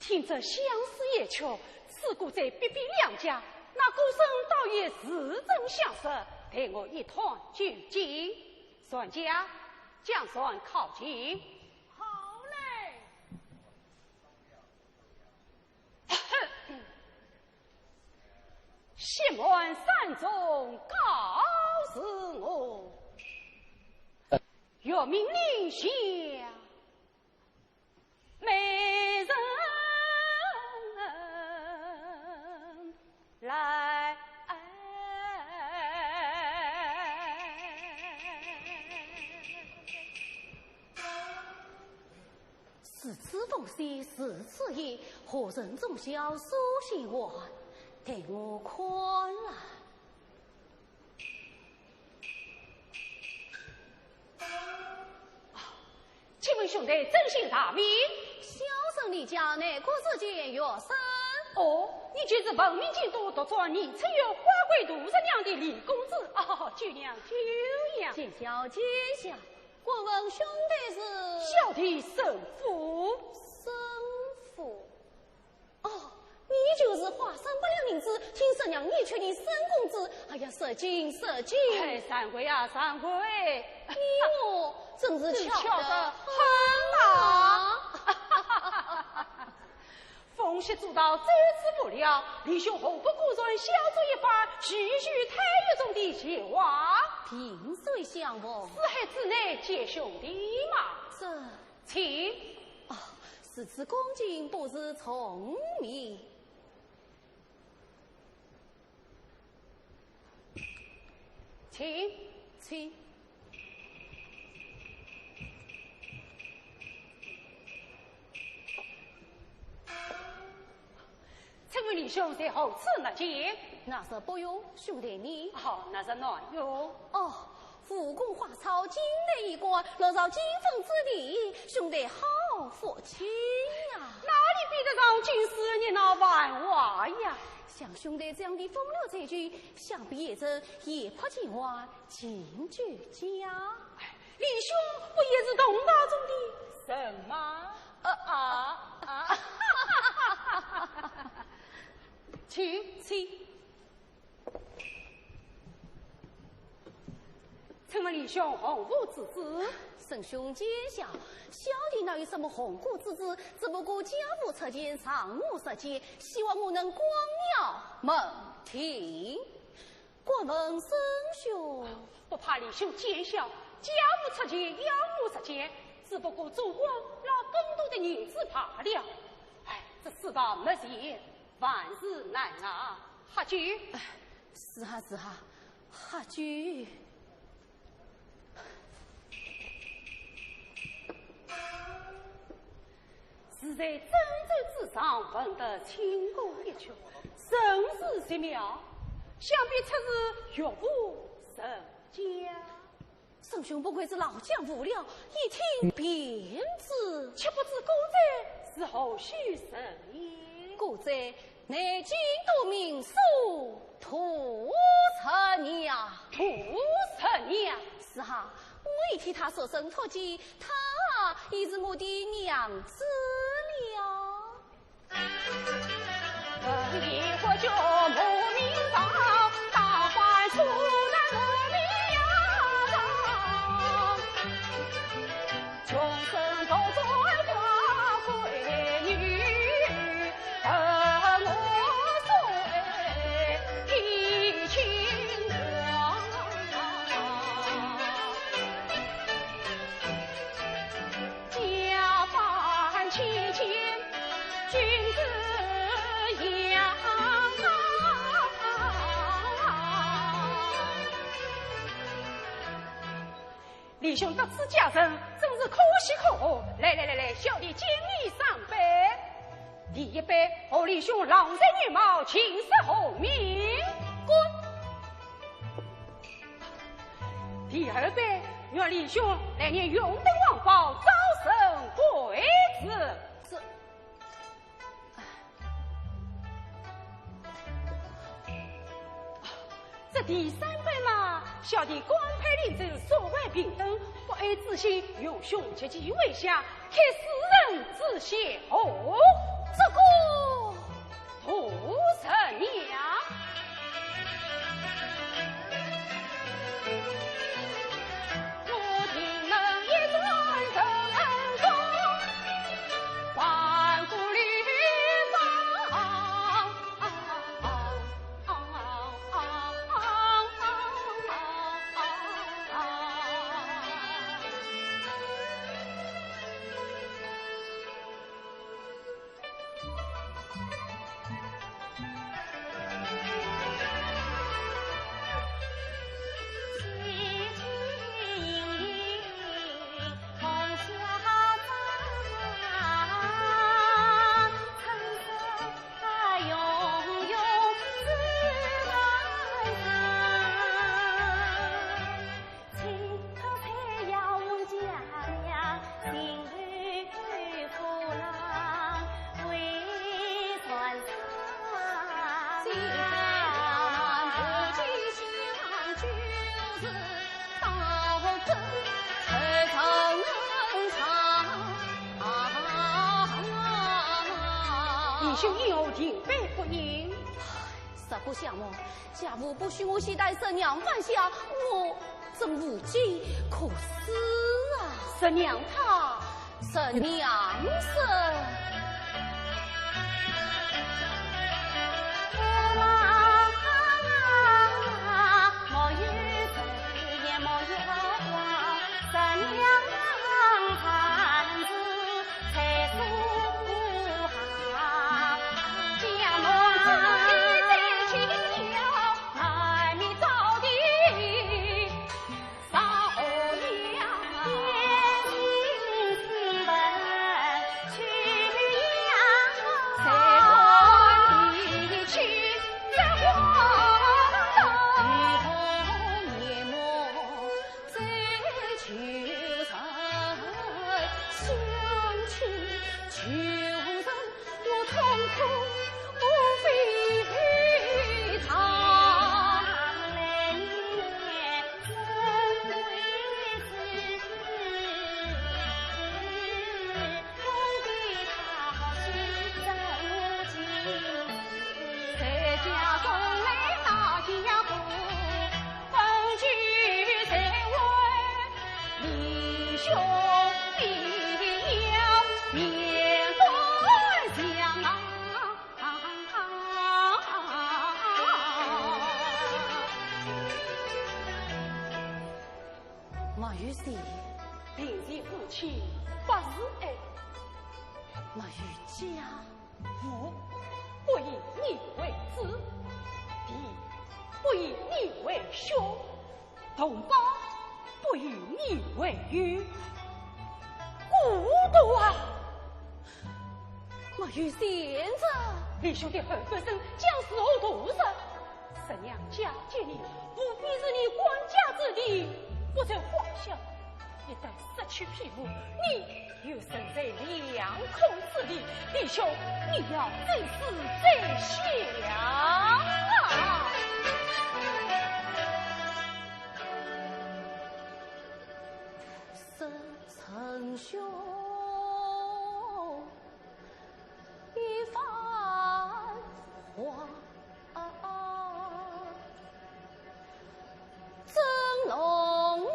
听着相思夜曲，似乎在逼逼良家，那歌声倒也似曾相识，待我一探究竟。船家，将船靠近。好嘞。谢满山中告辞我，岳明令下。 美人来。如此风雪，如此夜，何人总叫苏醒晚？待我看来。 请问兄台尊姓大名？小生李家，南国书监学生。哦，你就是闻名京都、独掌宁春院花魁杜十娘的李公子。哦，久仰，久仰。见笑，见笑。敢问兄台是？小弟沈父。沈父？哦，你就是花三百两银子，听说让你去见沈公子，哎呀，失敬，失敬。哎，散会啊，散会。你我真是巧得很啊。风雪阻道，走之不了，李兄何不过船小坐一番，叙叙太学中的闲话？萍水相逢。四海之内皆兄弟嘛。这，请。哦，如此恭敬，不如从命。 请。请。请问李兄在何处谟见？那是不用，兄台你。哦，那是难容。哦， 武功花草，金盆玉冠，落入金封之地，兄台好福气呀！哪里比得上金丝玉那繁华呀？像兄台这样的风流才俊，想必也曾夜泊秦淮，进居家。哎，李兄不也是同道中的人吗？呃，啊，啊。请，请。 请问李兄洪武之子？沈兄见笑，小弟哪有什么洪武之子，只不过家父出钱，上无实钱，希望我能光耀门庭。敢问沈兄？不怕李兄见笑，家父出钱，养我实钱，只不过做官捞更多的银子罢了。哎，这世道没钱，万事难啊。喝酒。哎，是啊，是啊， 喝酒。是在蒸蒸日上，闻得清歌一曲，甚是绝妙，想必出自岳父人家。沈兄不愧是老江湖了，一听便知。岂不知歌者是何许人也？歌者 乃京都名宿杜十娘。杜十娘？是啊，我已替她设身托己，她已是我的娘子了。李兄得此佳人，真是可喜可贺。来来来来，小弟敬你三杯。第一杯，贺李兄郎才女貌，琴瑟和鸣。滚！第二杯，愿李兄来年荣登黄宝，早生贵子。这 这第三杯嘛，小弟官配临阵，社会平等，不爱之心，荣兄及其麾下，开世人之先河。这个杜十娘。就因何停摆不应？实不相瞒，姐夫不许我先带十娘返乡，我真无计可施啊。十娘她，十娘是。莫有姐，林前夫妻百事哀。莫有姐，我不以你为主，弟不以你为兄，同胞不以你为友。孤独啊！ 莫有贤侄。林兄的后半生将如何度日？十娘嫁给你，无非是你管家之地，不在话下。一旦失去庇护，你又身在两空之地，林兄，你要怎思怎想啊？沈兄。 一番话，真弄我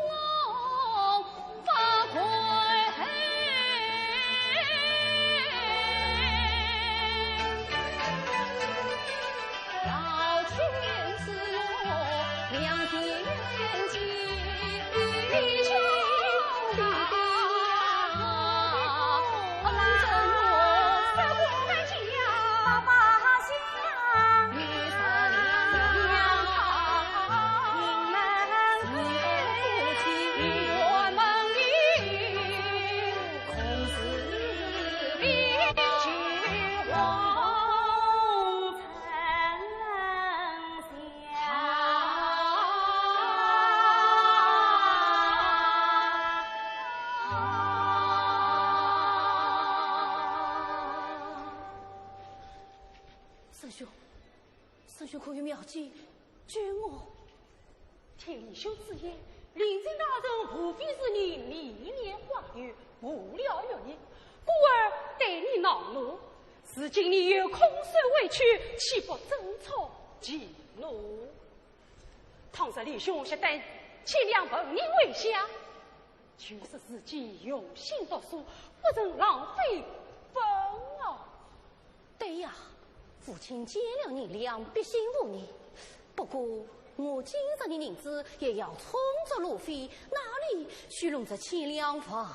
发怪。老天自有良田。 沈兄，沈兄可有妙计，救我！听林兄之言，临阵大人无非是你年年花月，无聊于你，故而对你恼怒。如今你有空手回去，岂不正中其怒？倘若林兄是待钱粮奉你回乡，就是自己用心读书，不曾浪费本啊。对呀，父亲见了银两，必信服你。不过，我今日的银子也要充作路费，哪里去弄这钱粮奉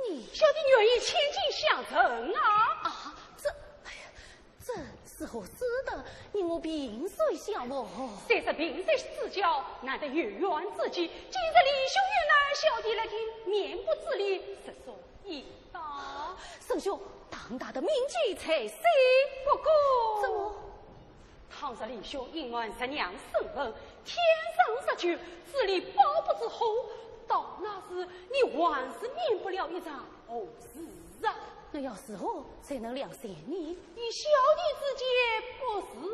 你？小弟愿意千金相赠啊！啊，这，哎呀， 这是何事的？你我萍水相逢。虽是萍水之交，难得有缘之际，今日林兄有难，小弟来替面不改色，实属应当。沈兄，堂大的名节在先。不过，怎么？倘若林兄隐瞒十娘身份，天长日久，这里包不住火，到那时你还是免不了一场祸事啊。那要如何才能两全呢？ 以小弟之见，不如，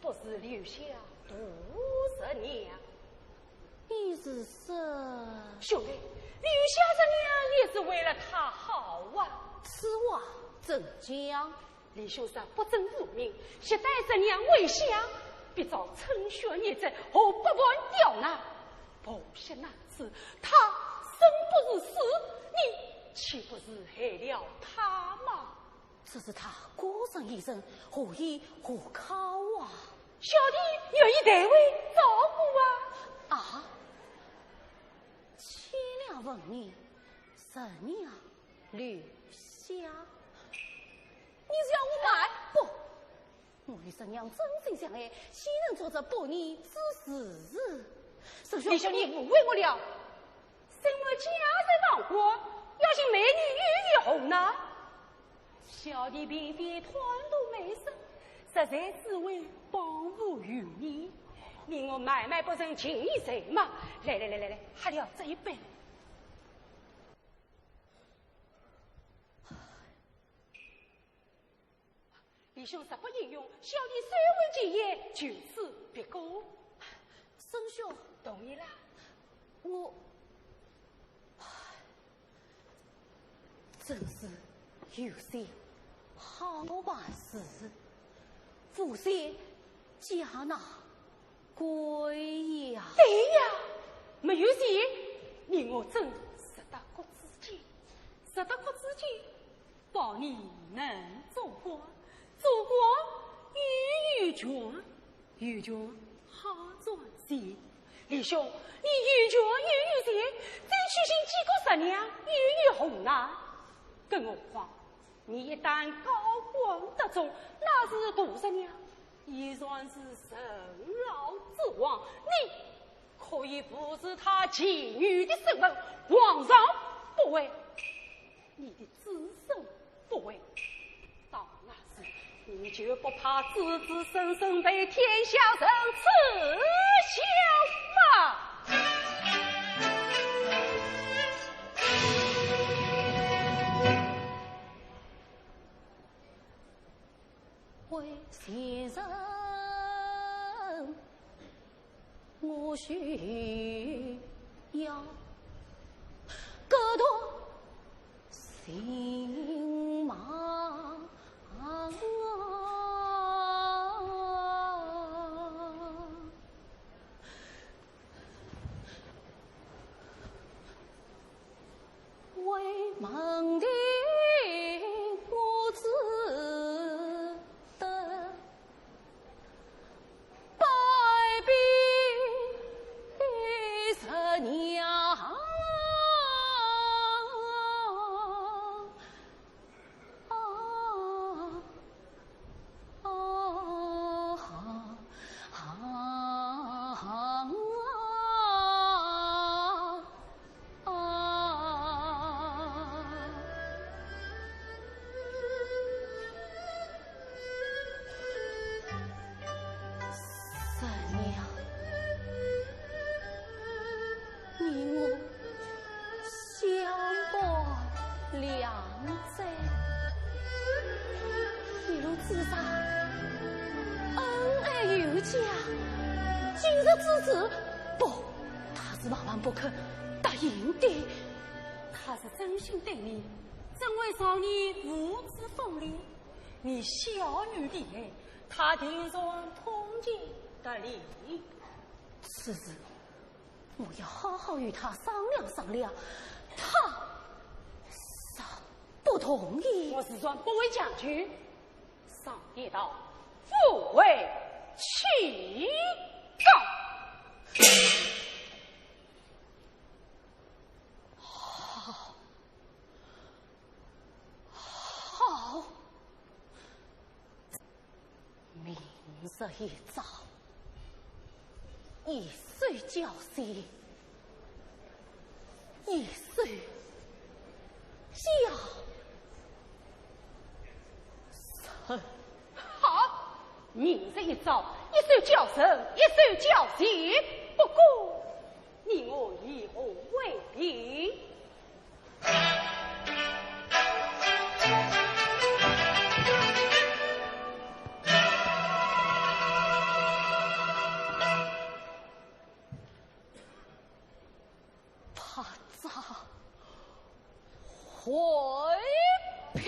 不如留下度十娘。你是说？兄弟，留下十娘也是为了她好啊。此话怎讲？李兄若不准无名，谢带这样为相，必遭春雪日晒和百般刁难。不惜那次，他生不如死，你岂不是害了他吗？这是他孤身一人，何依何靠啊？小弟愿意代为照顾啊。啊？千两问你，十两留下。你是要我卖？不，我与十娘真心相爱，岂能做这不义之事？沈兄，李兄，你误会我了。沈为家在旁观，要寻美女与你红呢。小弟平平贪图美色，实在只为帮扶于你，你我买卖不成情义才嘛。来来来来来，喝了这一杯。 李兄若不饮用，小弟虽无几言，就此别过。沈兄，同意啦？我，唉，真是有钱好办事，无钱家难归呀。对呀，没有钱，你我真值得国之敬，值得国之敬。 保你能做官，做官又有权，有权好赚钱。李兄，你有权又有钱，争取寻几个十娘又有红呢？更何况，你一旦高官得中，那是大十娘，也算是任劳任怨。你可以无视她妓女的身份，皇上不为，你的子孙不为。到那时，你就不怕子子孙孙被天下人耻笑吗？ 为先生，我需要个多情郎。 为门庭我只得拜别十娘。 十娘，你我相伴两载，一路之上恩爱有加，今日之事，不，他是万万不可答应的。他是真心对你，怎会让你无知分离？你小女厉害， 他定然通情达理。此事我要好好与他商量商量，他若不同意，我自然不会强求。上言道，夫为妻高。好，好。 明日一早，一首叫仙，一首叫神。好，明日一早，一首叫神，一首叫仙。不过，你我以何为凭？ 拍照回聘。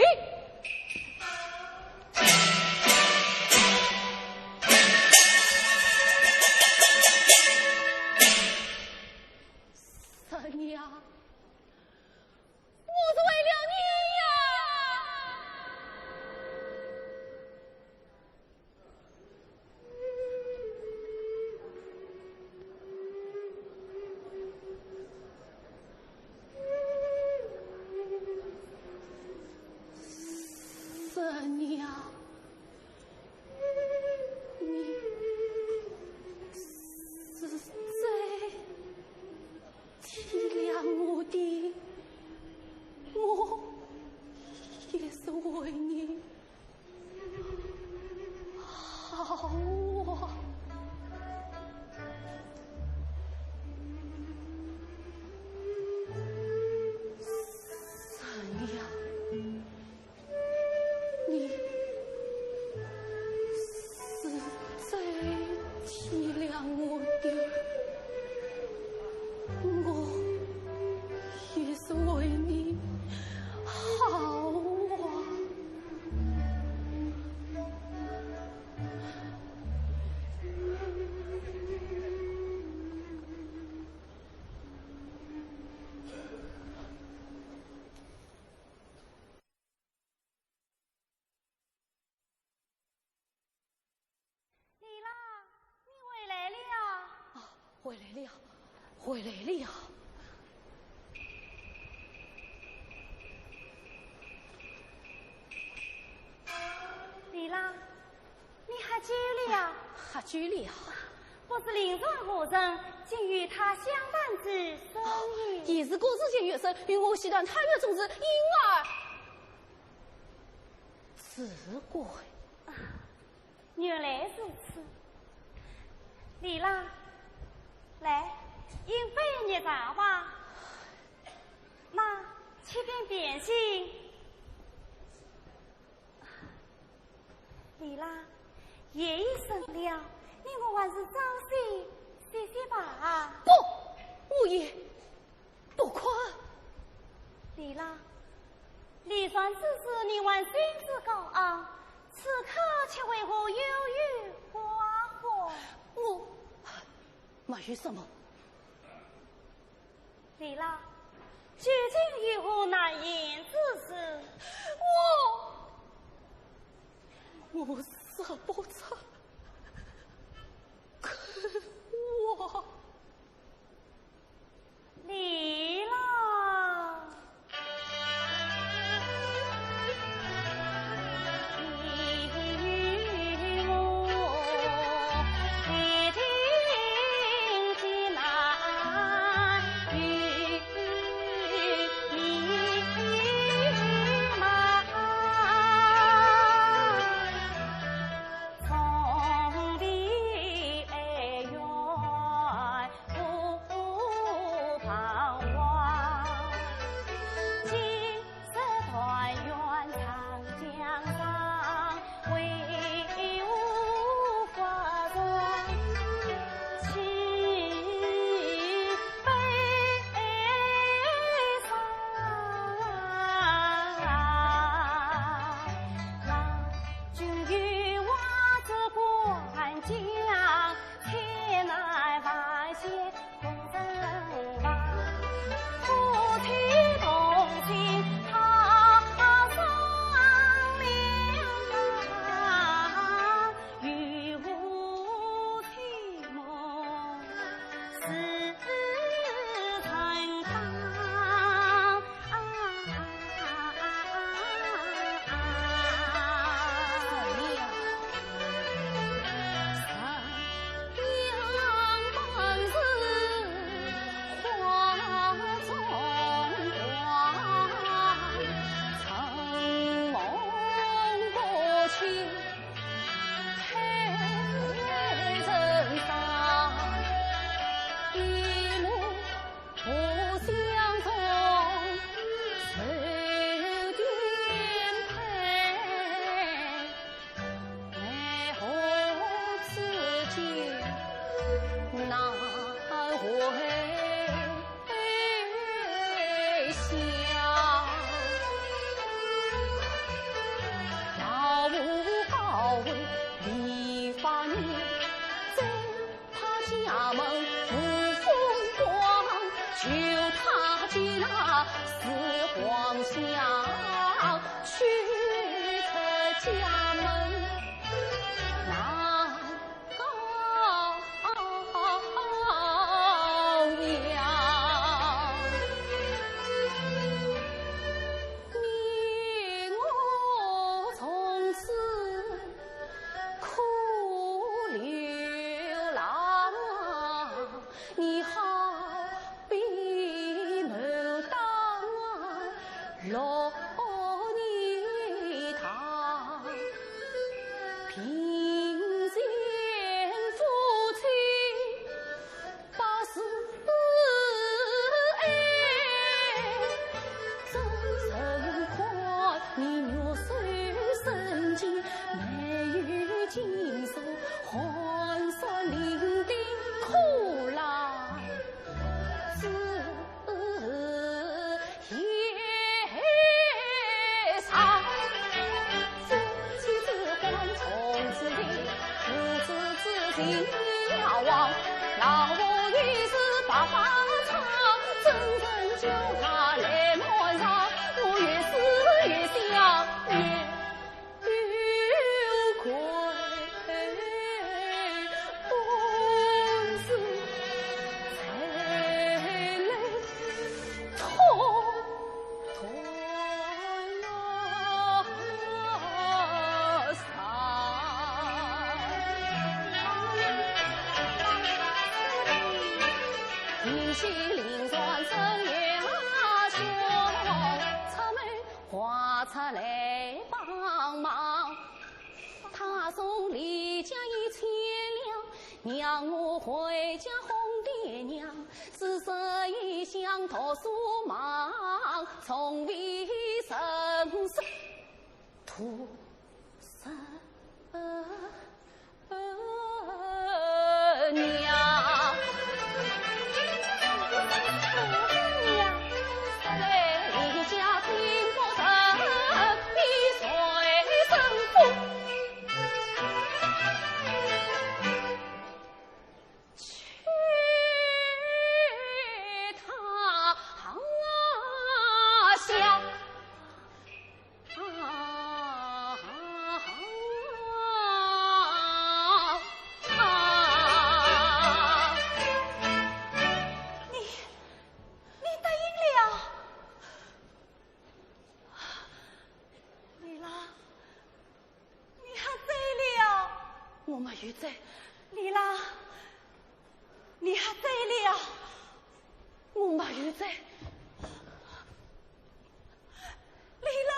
回来了，回来了。丽拉，你喝酒了呀？喝酒了。不知林传何人，竟与他相伴至深夜。哦，也是故事前有声，与我西南太原宗师因而自毁。啊，原来如此。丽拉，来，饮杯热茶吧。那，且便便醒。丽拉，夜已深了，你我还是早些歇歇吧。不，我也不困。丽拉，林传之事你还兴致高昂，此刻却为何忧郁寡欢？我没有什么。 丽拉，究竟有何难言之事？我，我说不出口啊。丽拉。出来帮忙。他从离家已千里，让我回家哄爹娘，只是一向读书忙，从未曾识 土生娘。你，你答应了？丽拉，你喝醉了？我没有醉。丽拉，你喝醉了？我没有醉。丽拉，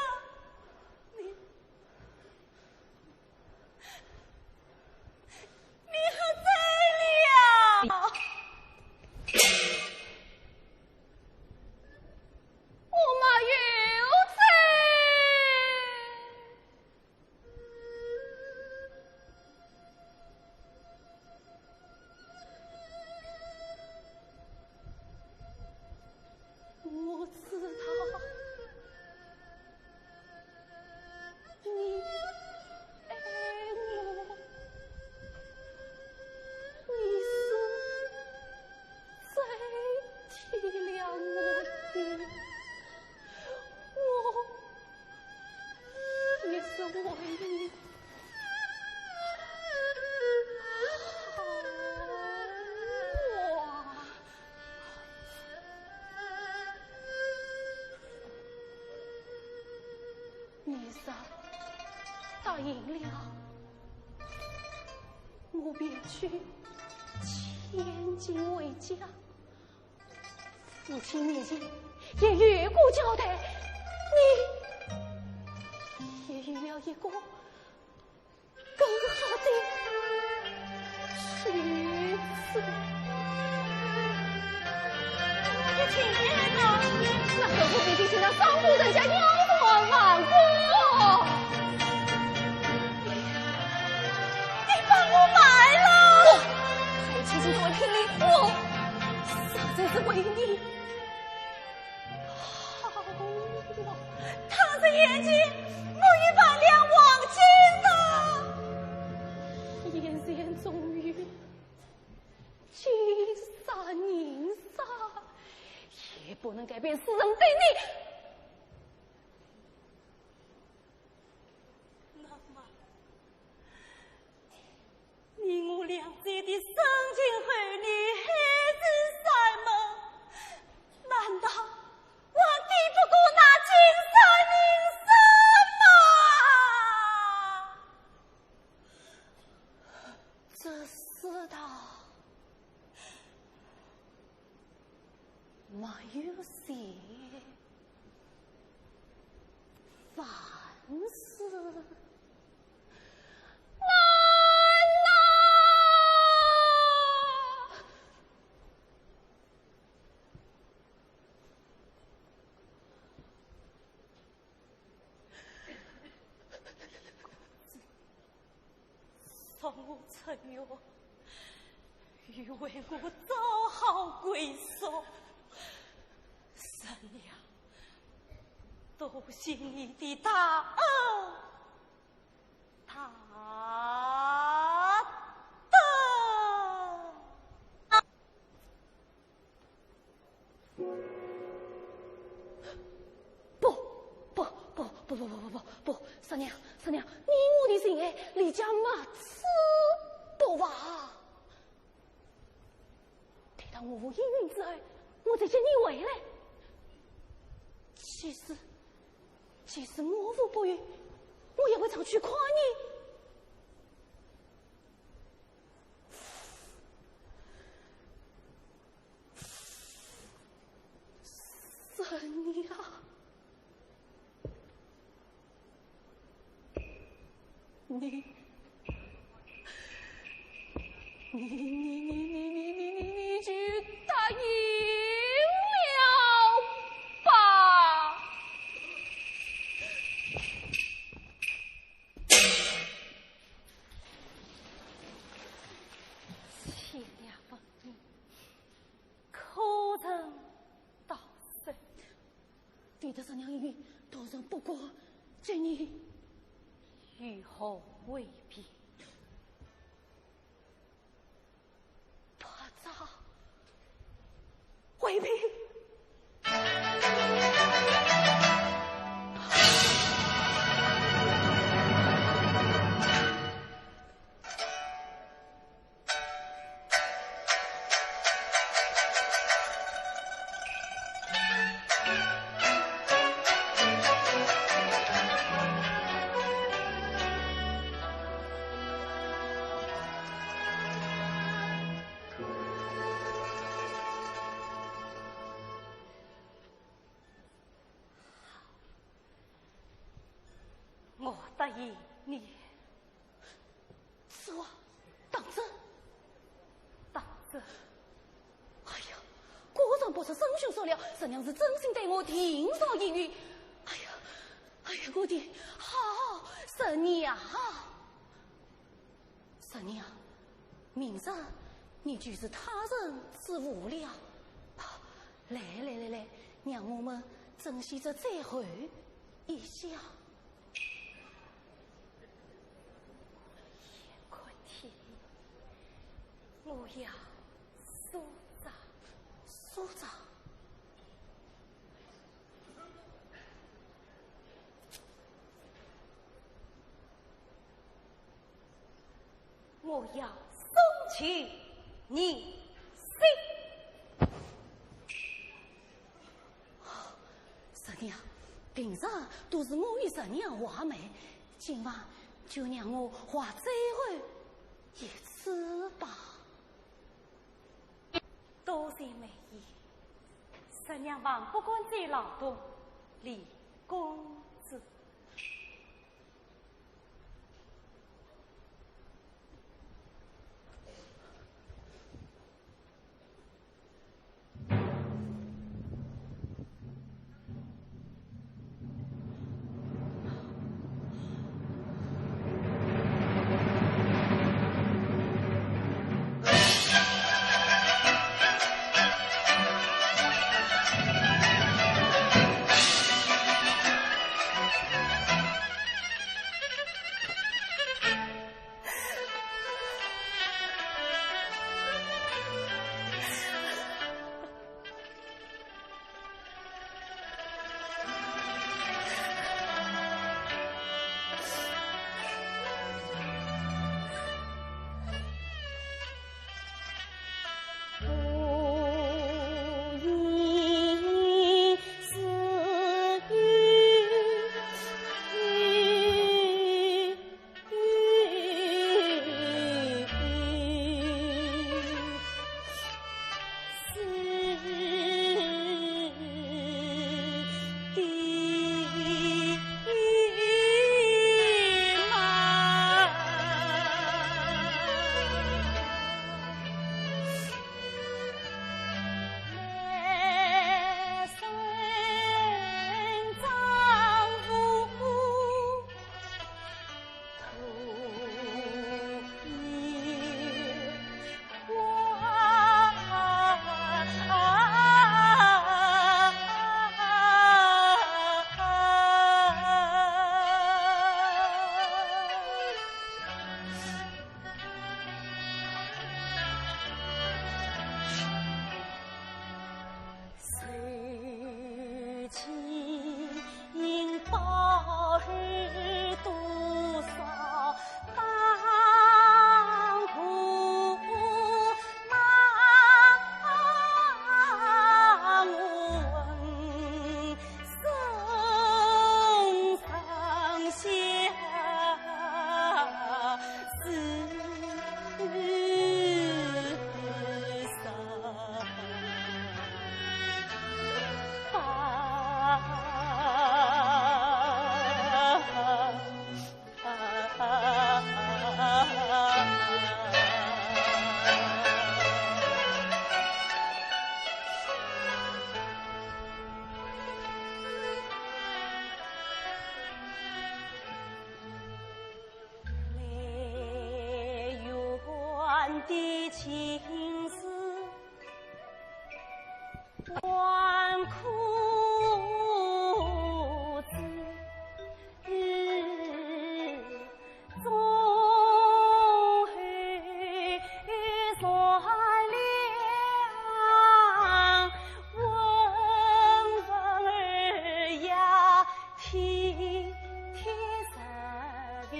你，你喝醉了？我没有醉。 我知道你爱我，你是最体谅我的。 我也是为你。好啊。你若答应了，我便去千金回家。 父亲面前也有个交代，你也有了一个更好的去处。你听见了吗？那何不明天请那商户人家丫鬟完工？你把我卖了！不，他一切尽都为了你，我实在是为你。 好啊，倘若眼前没有半两黄金的，眼前终于金山银山，也不能改变世人对你。那么， 你我两者的深情厚谊，海誓山盟，难道还抵不过那金山银山吗？这世道没有谁 万事难呐。送我出院，又为我找好归宿。 神呀，多谢你的大恩大德。不，不，不，不，不，不，不，不，三娘，三娘，你我的情爱，离家没处不话。 待到我赴应允之后，我再接你回来。即使，即使我赴不允，我也会常去看你。你，你，你，你，你，你，你，你就答应了吧。贤良问你，可曾到手？ 为得十娘一命，大人不过这你，如何回避？怕啥？回避？ 我答应你。是啊，当真？当真。哎呀，果然不是沈兄所料，十娘是真心对我情长意语。哎呀，哎呀，我的好十娘。十娘，明日你就是他人之妇了。来来来来，让我们珍惜这最后一宵。 天，我要苏州。苏州？我要送去你心。 十娘，平常都是我与十娘话媒，今晚就让我话最后一次吧。多谢媒意，十娘望不敢再劳动李公子。心事万苦之中，后善良，问问儿呀，体贴实惠。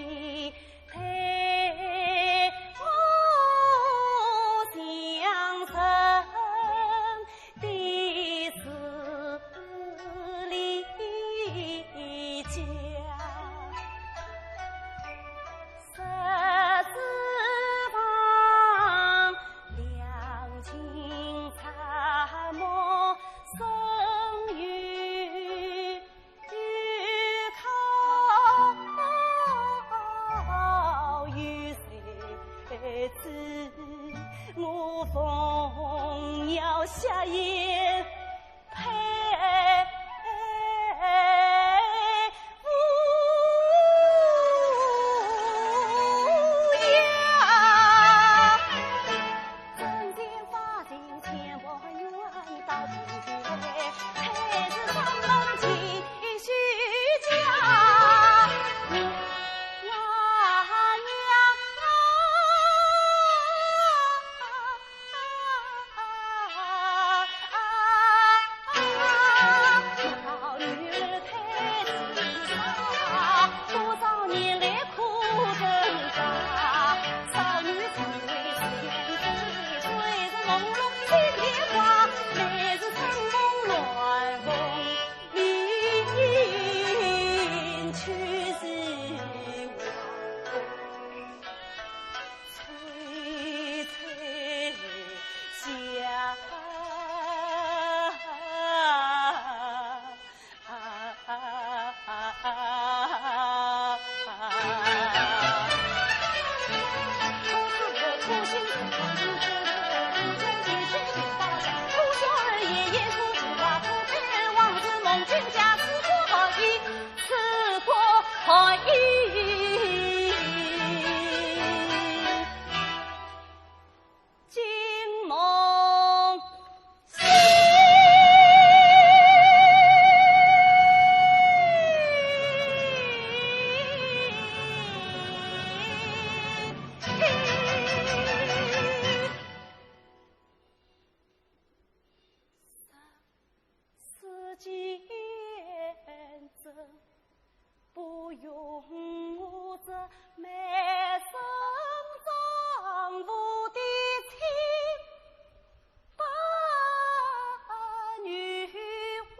待我乡邻的势利家，十指房，两情拆没，生于 依靠有谁知，我凤鸟下眼配无恙。 世间真不容我这卖身丈夫的清白女王。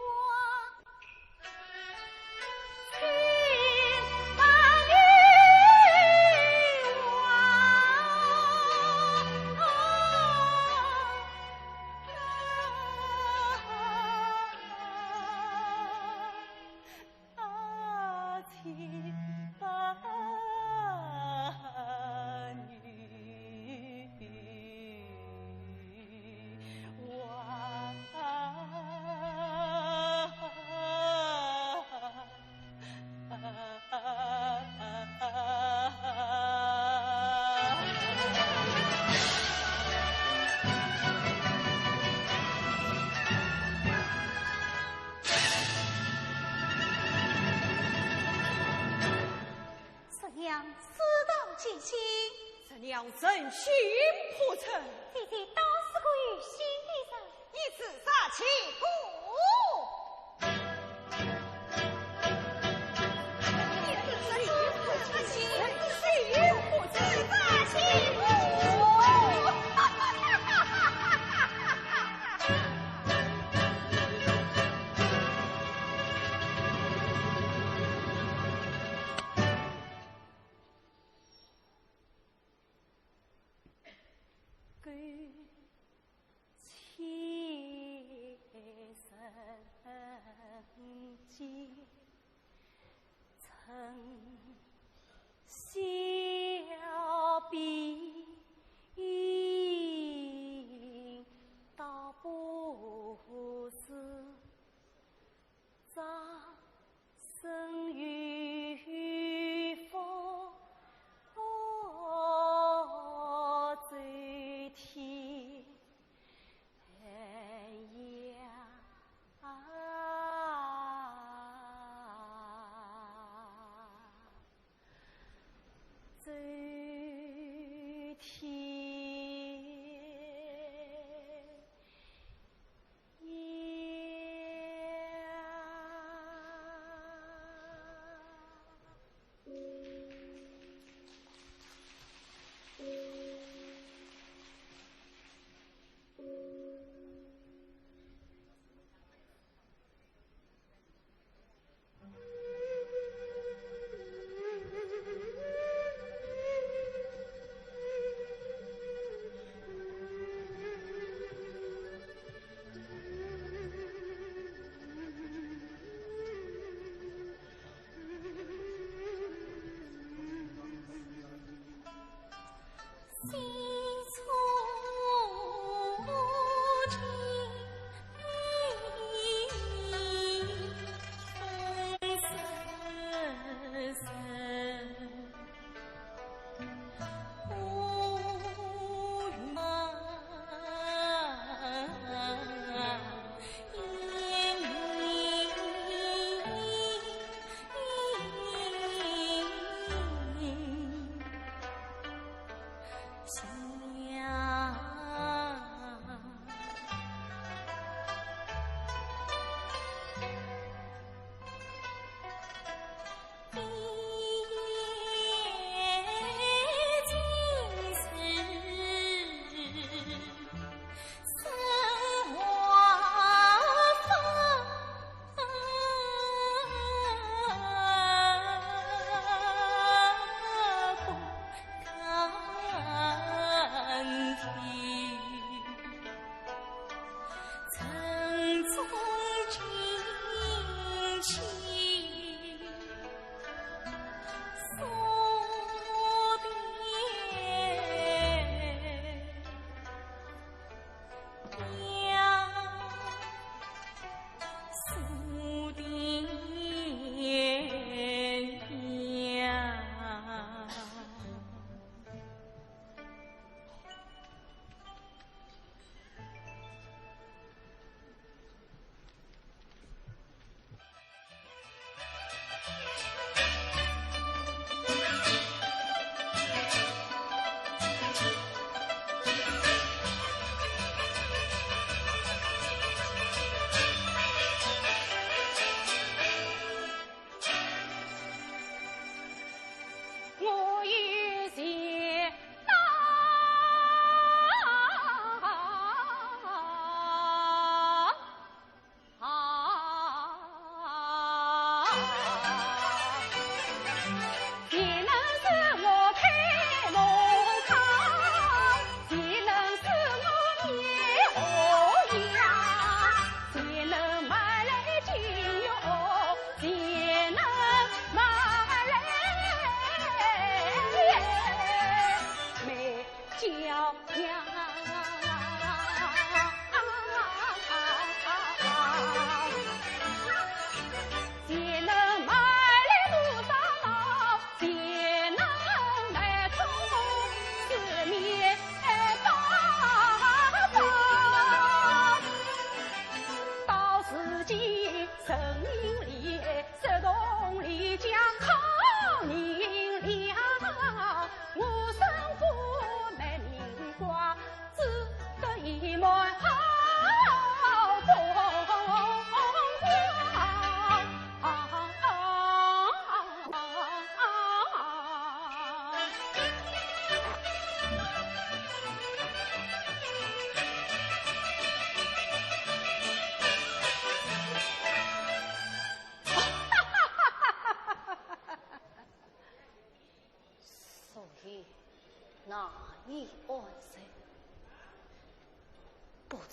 娘，事到如今，娘，人心不成。姐姐倒是个有心的人。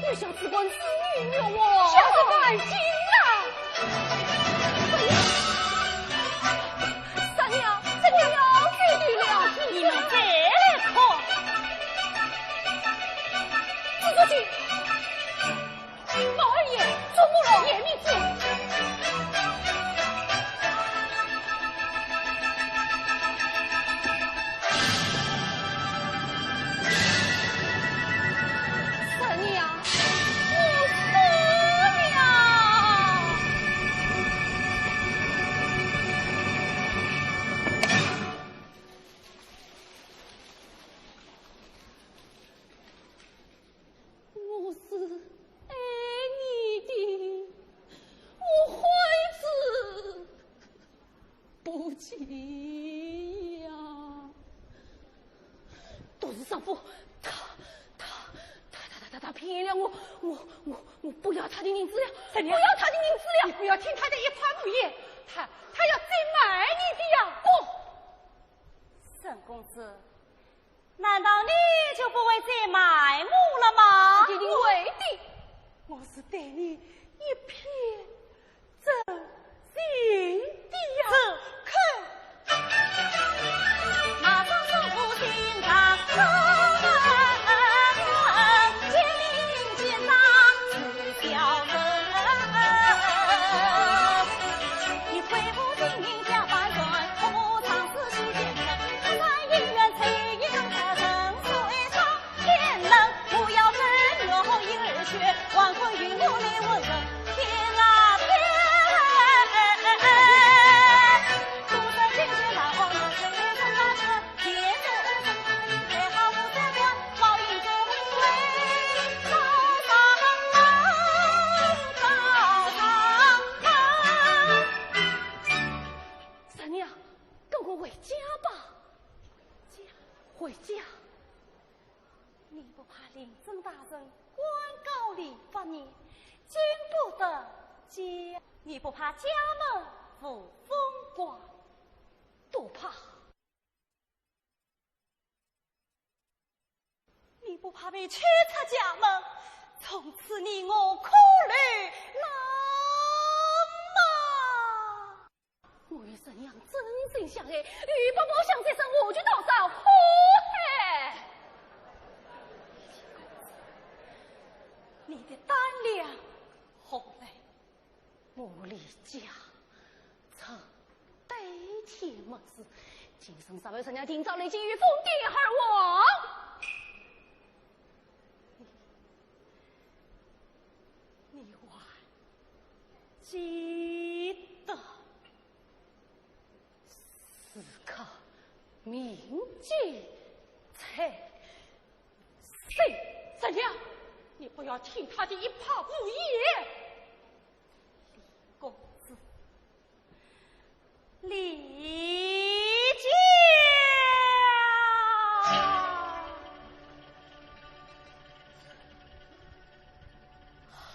你想只管子女灭亡，下是半斤啊！三娘，三娘，这对了，你们再来看。子竹姐，宝二爷，怎么了？丈夫，他，他，他，他，他，他骗了我，我，我，我不要他的银子了，不要他的银子了。你不要听他的一派胡言，他，他要再卖你的呀。滚！沈公子，难道你就不会再卖我了吗？一定会的。我是对你一片 真心的呀。沈娘，跟我回家吧。回家，回家。 你不怕令尊大人官告你发言，进不得家？你不怕家门无风光？不怕。你不怕被驱出家门，从此你我苦路难吗？ 我与沈娘真心相爱，你不把我想这生我就到烧火海。你的胆量何在？我李家曾对天盟誓，今生若为沈娘定招雷击，与疯癲而亡。 你还记得？时刻铭记在心。沈娘，你不要听他的一派胡言。李公子， 李家。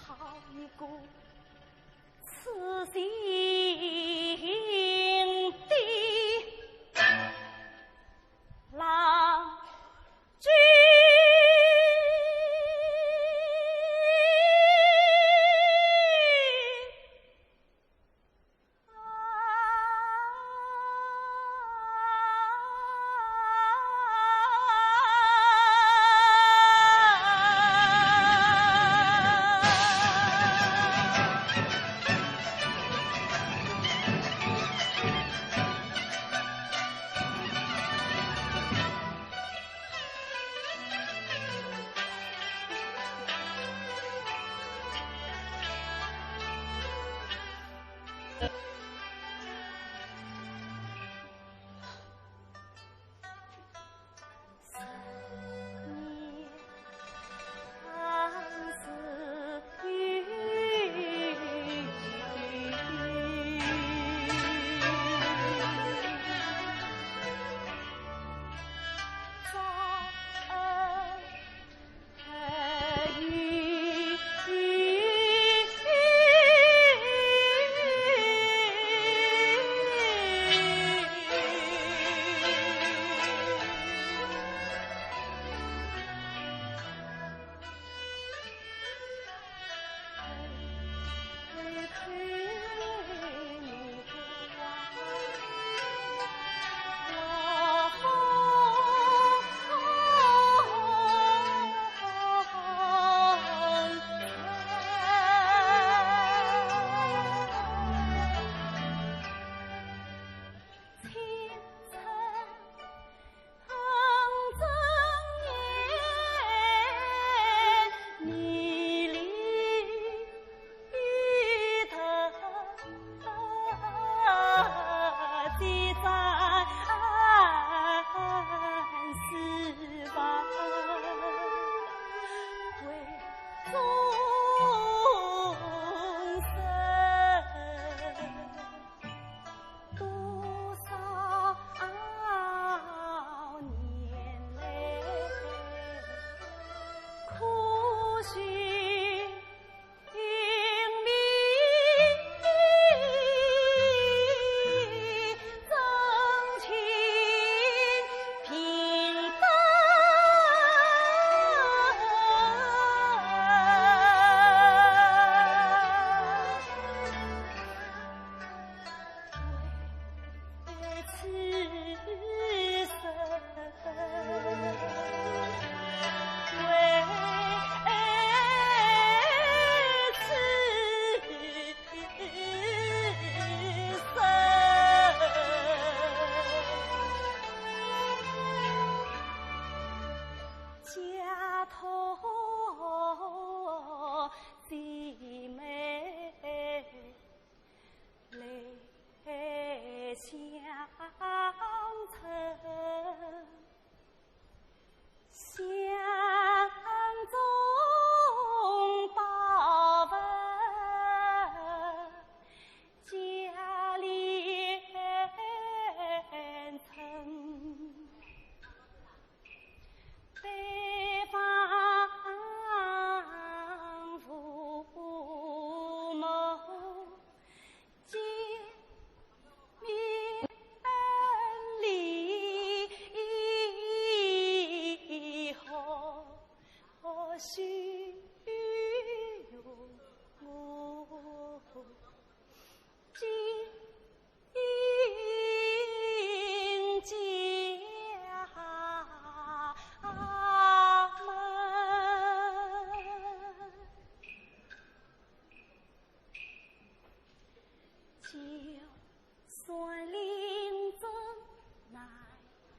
好一个痴心的郎君！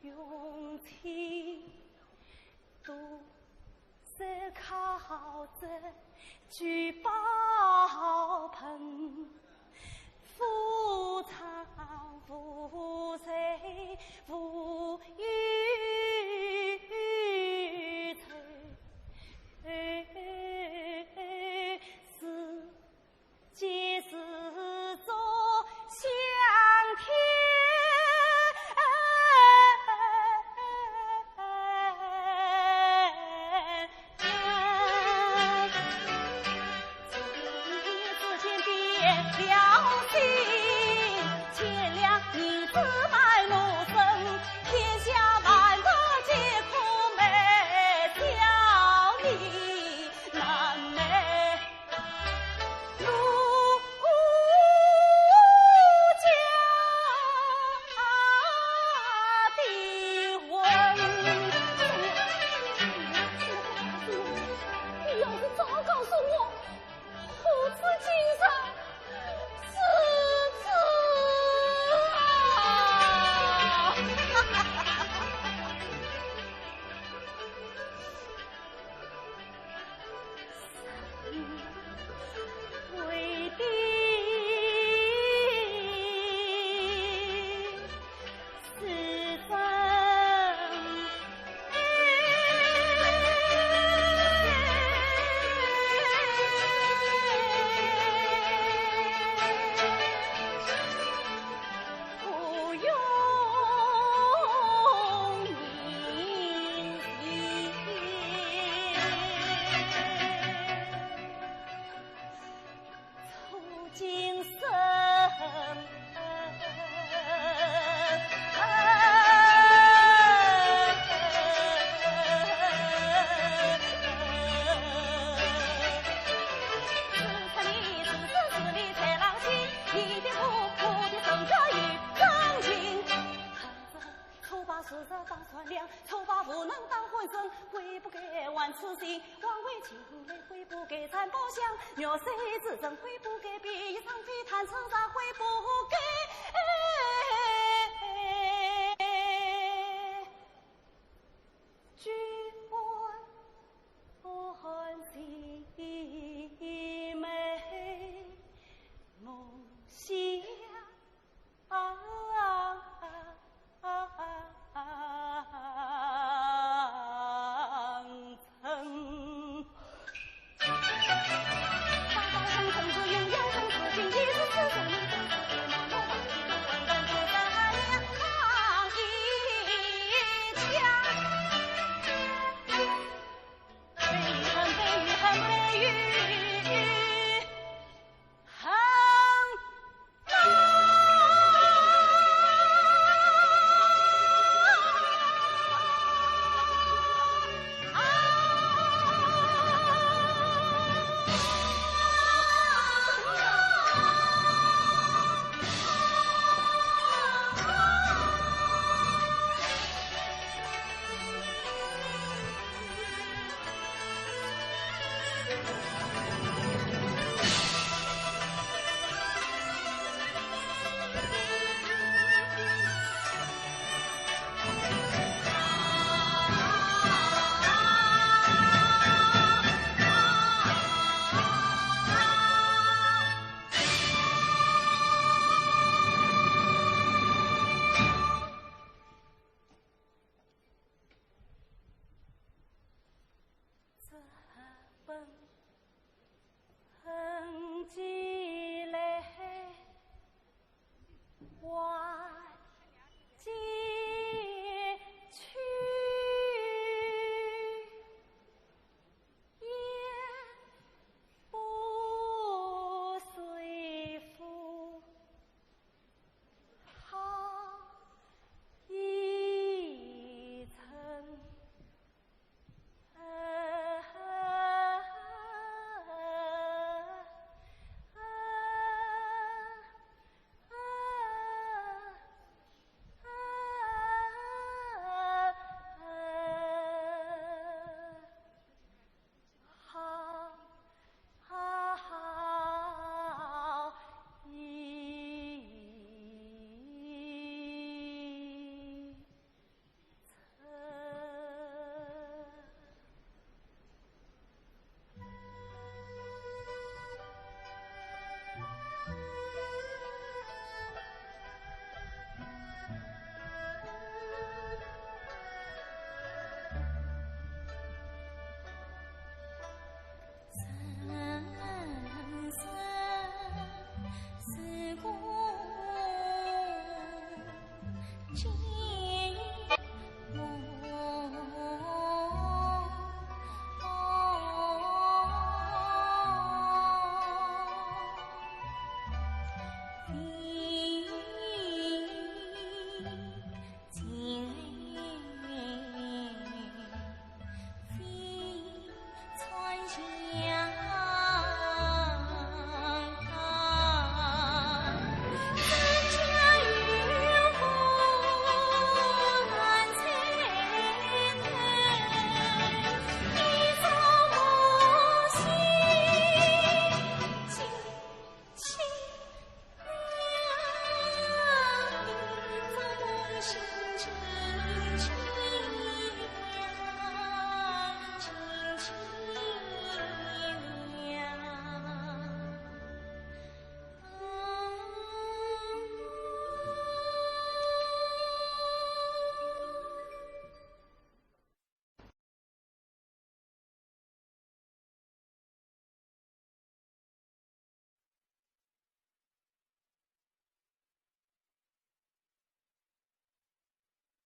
用情多是靠着聚宝盆，夫唱妇随无忧愁。是 几时坐香天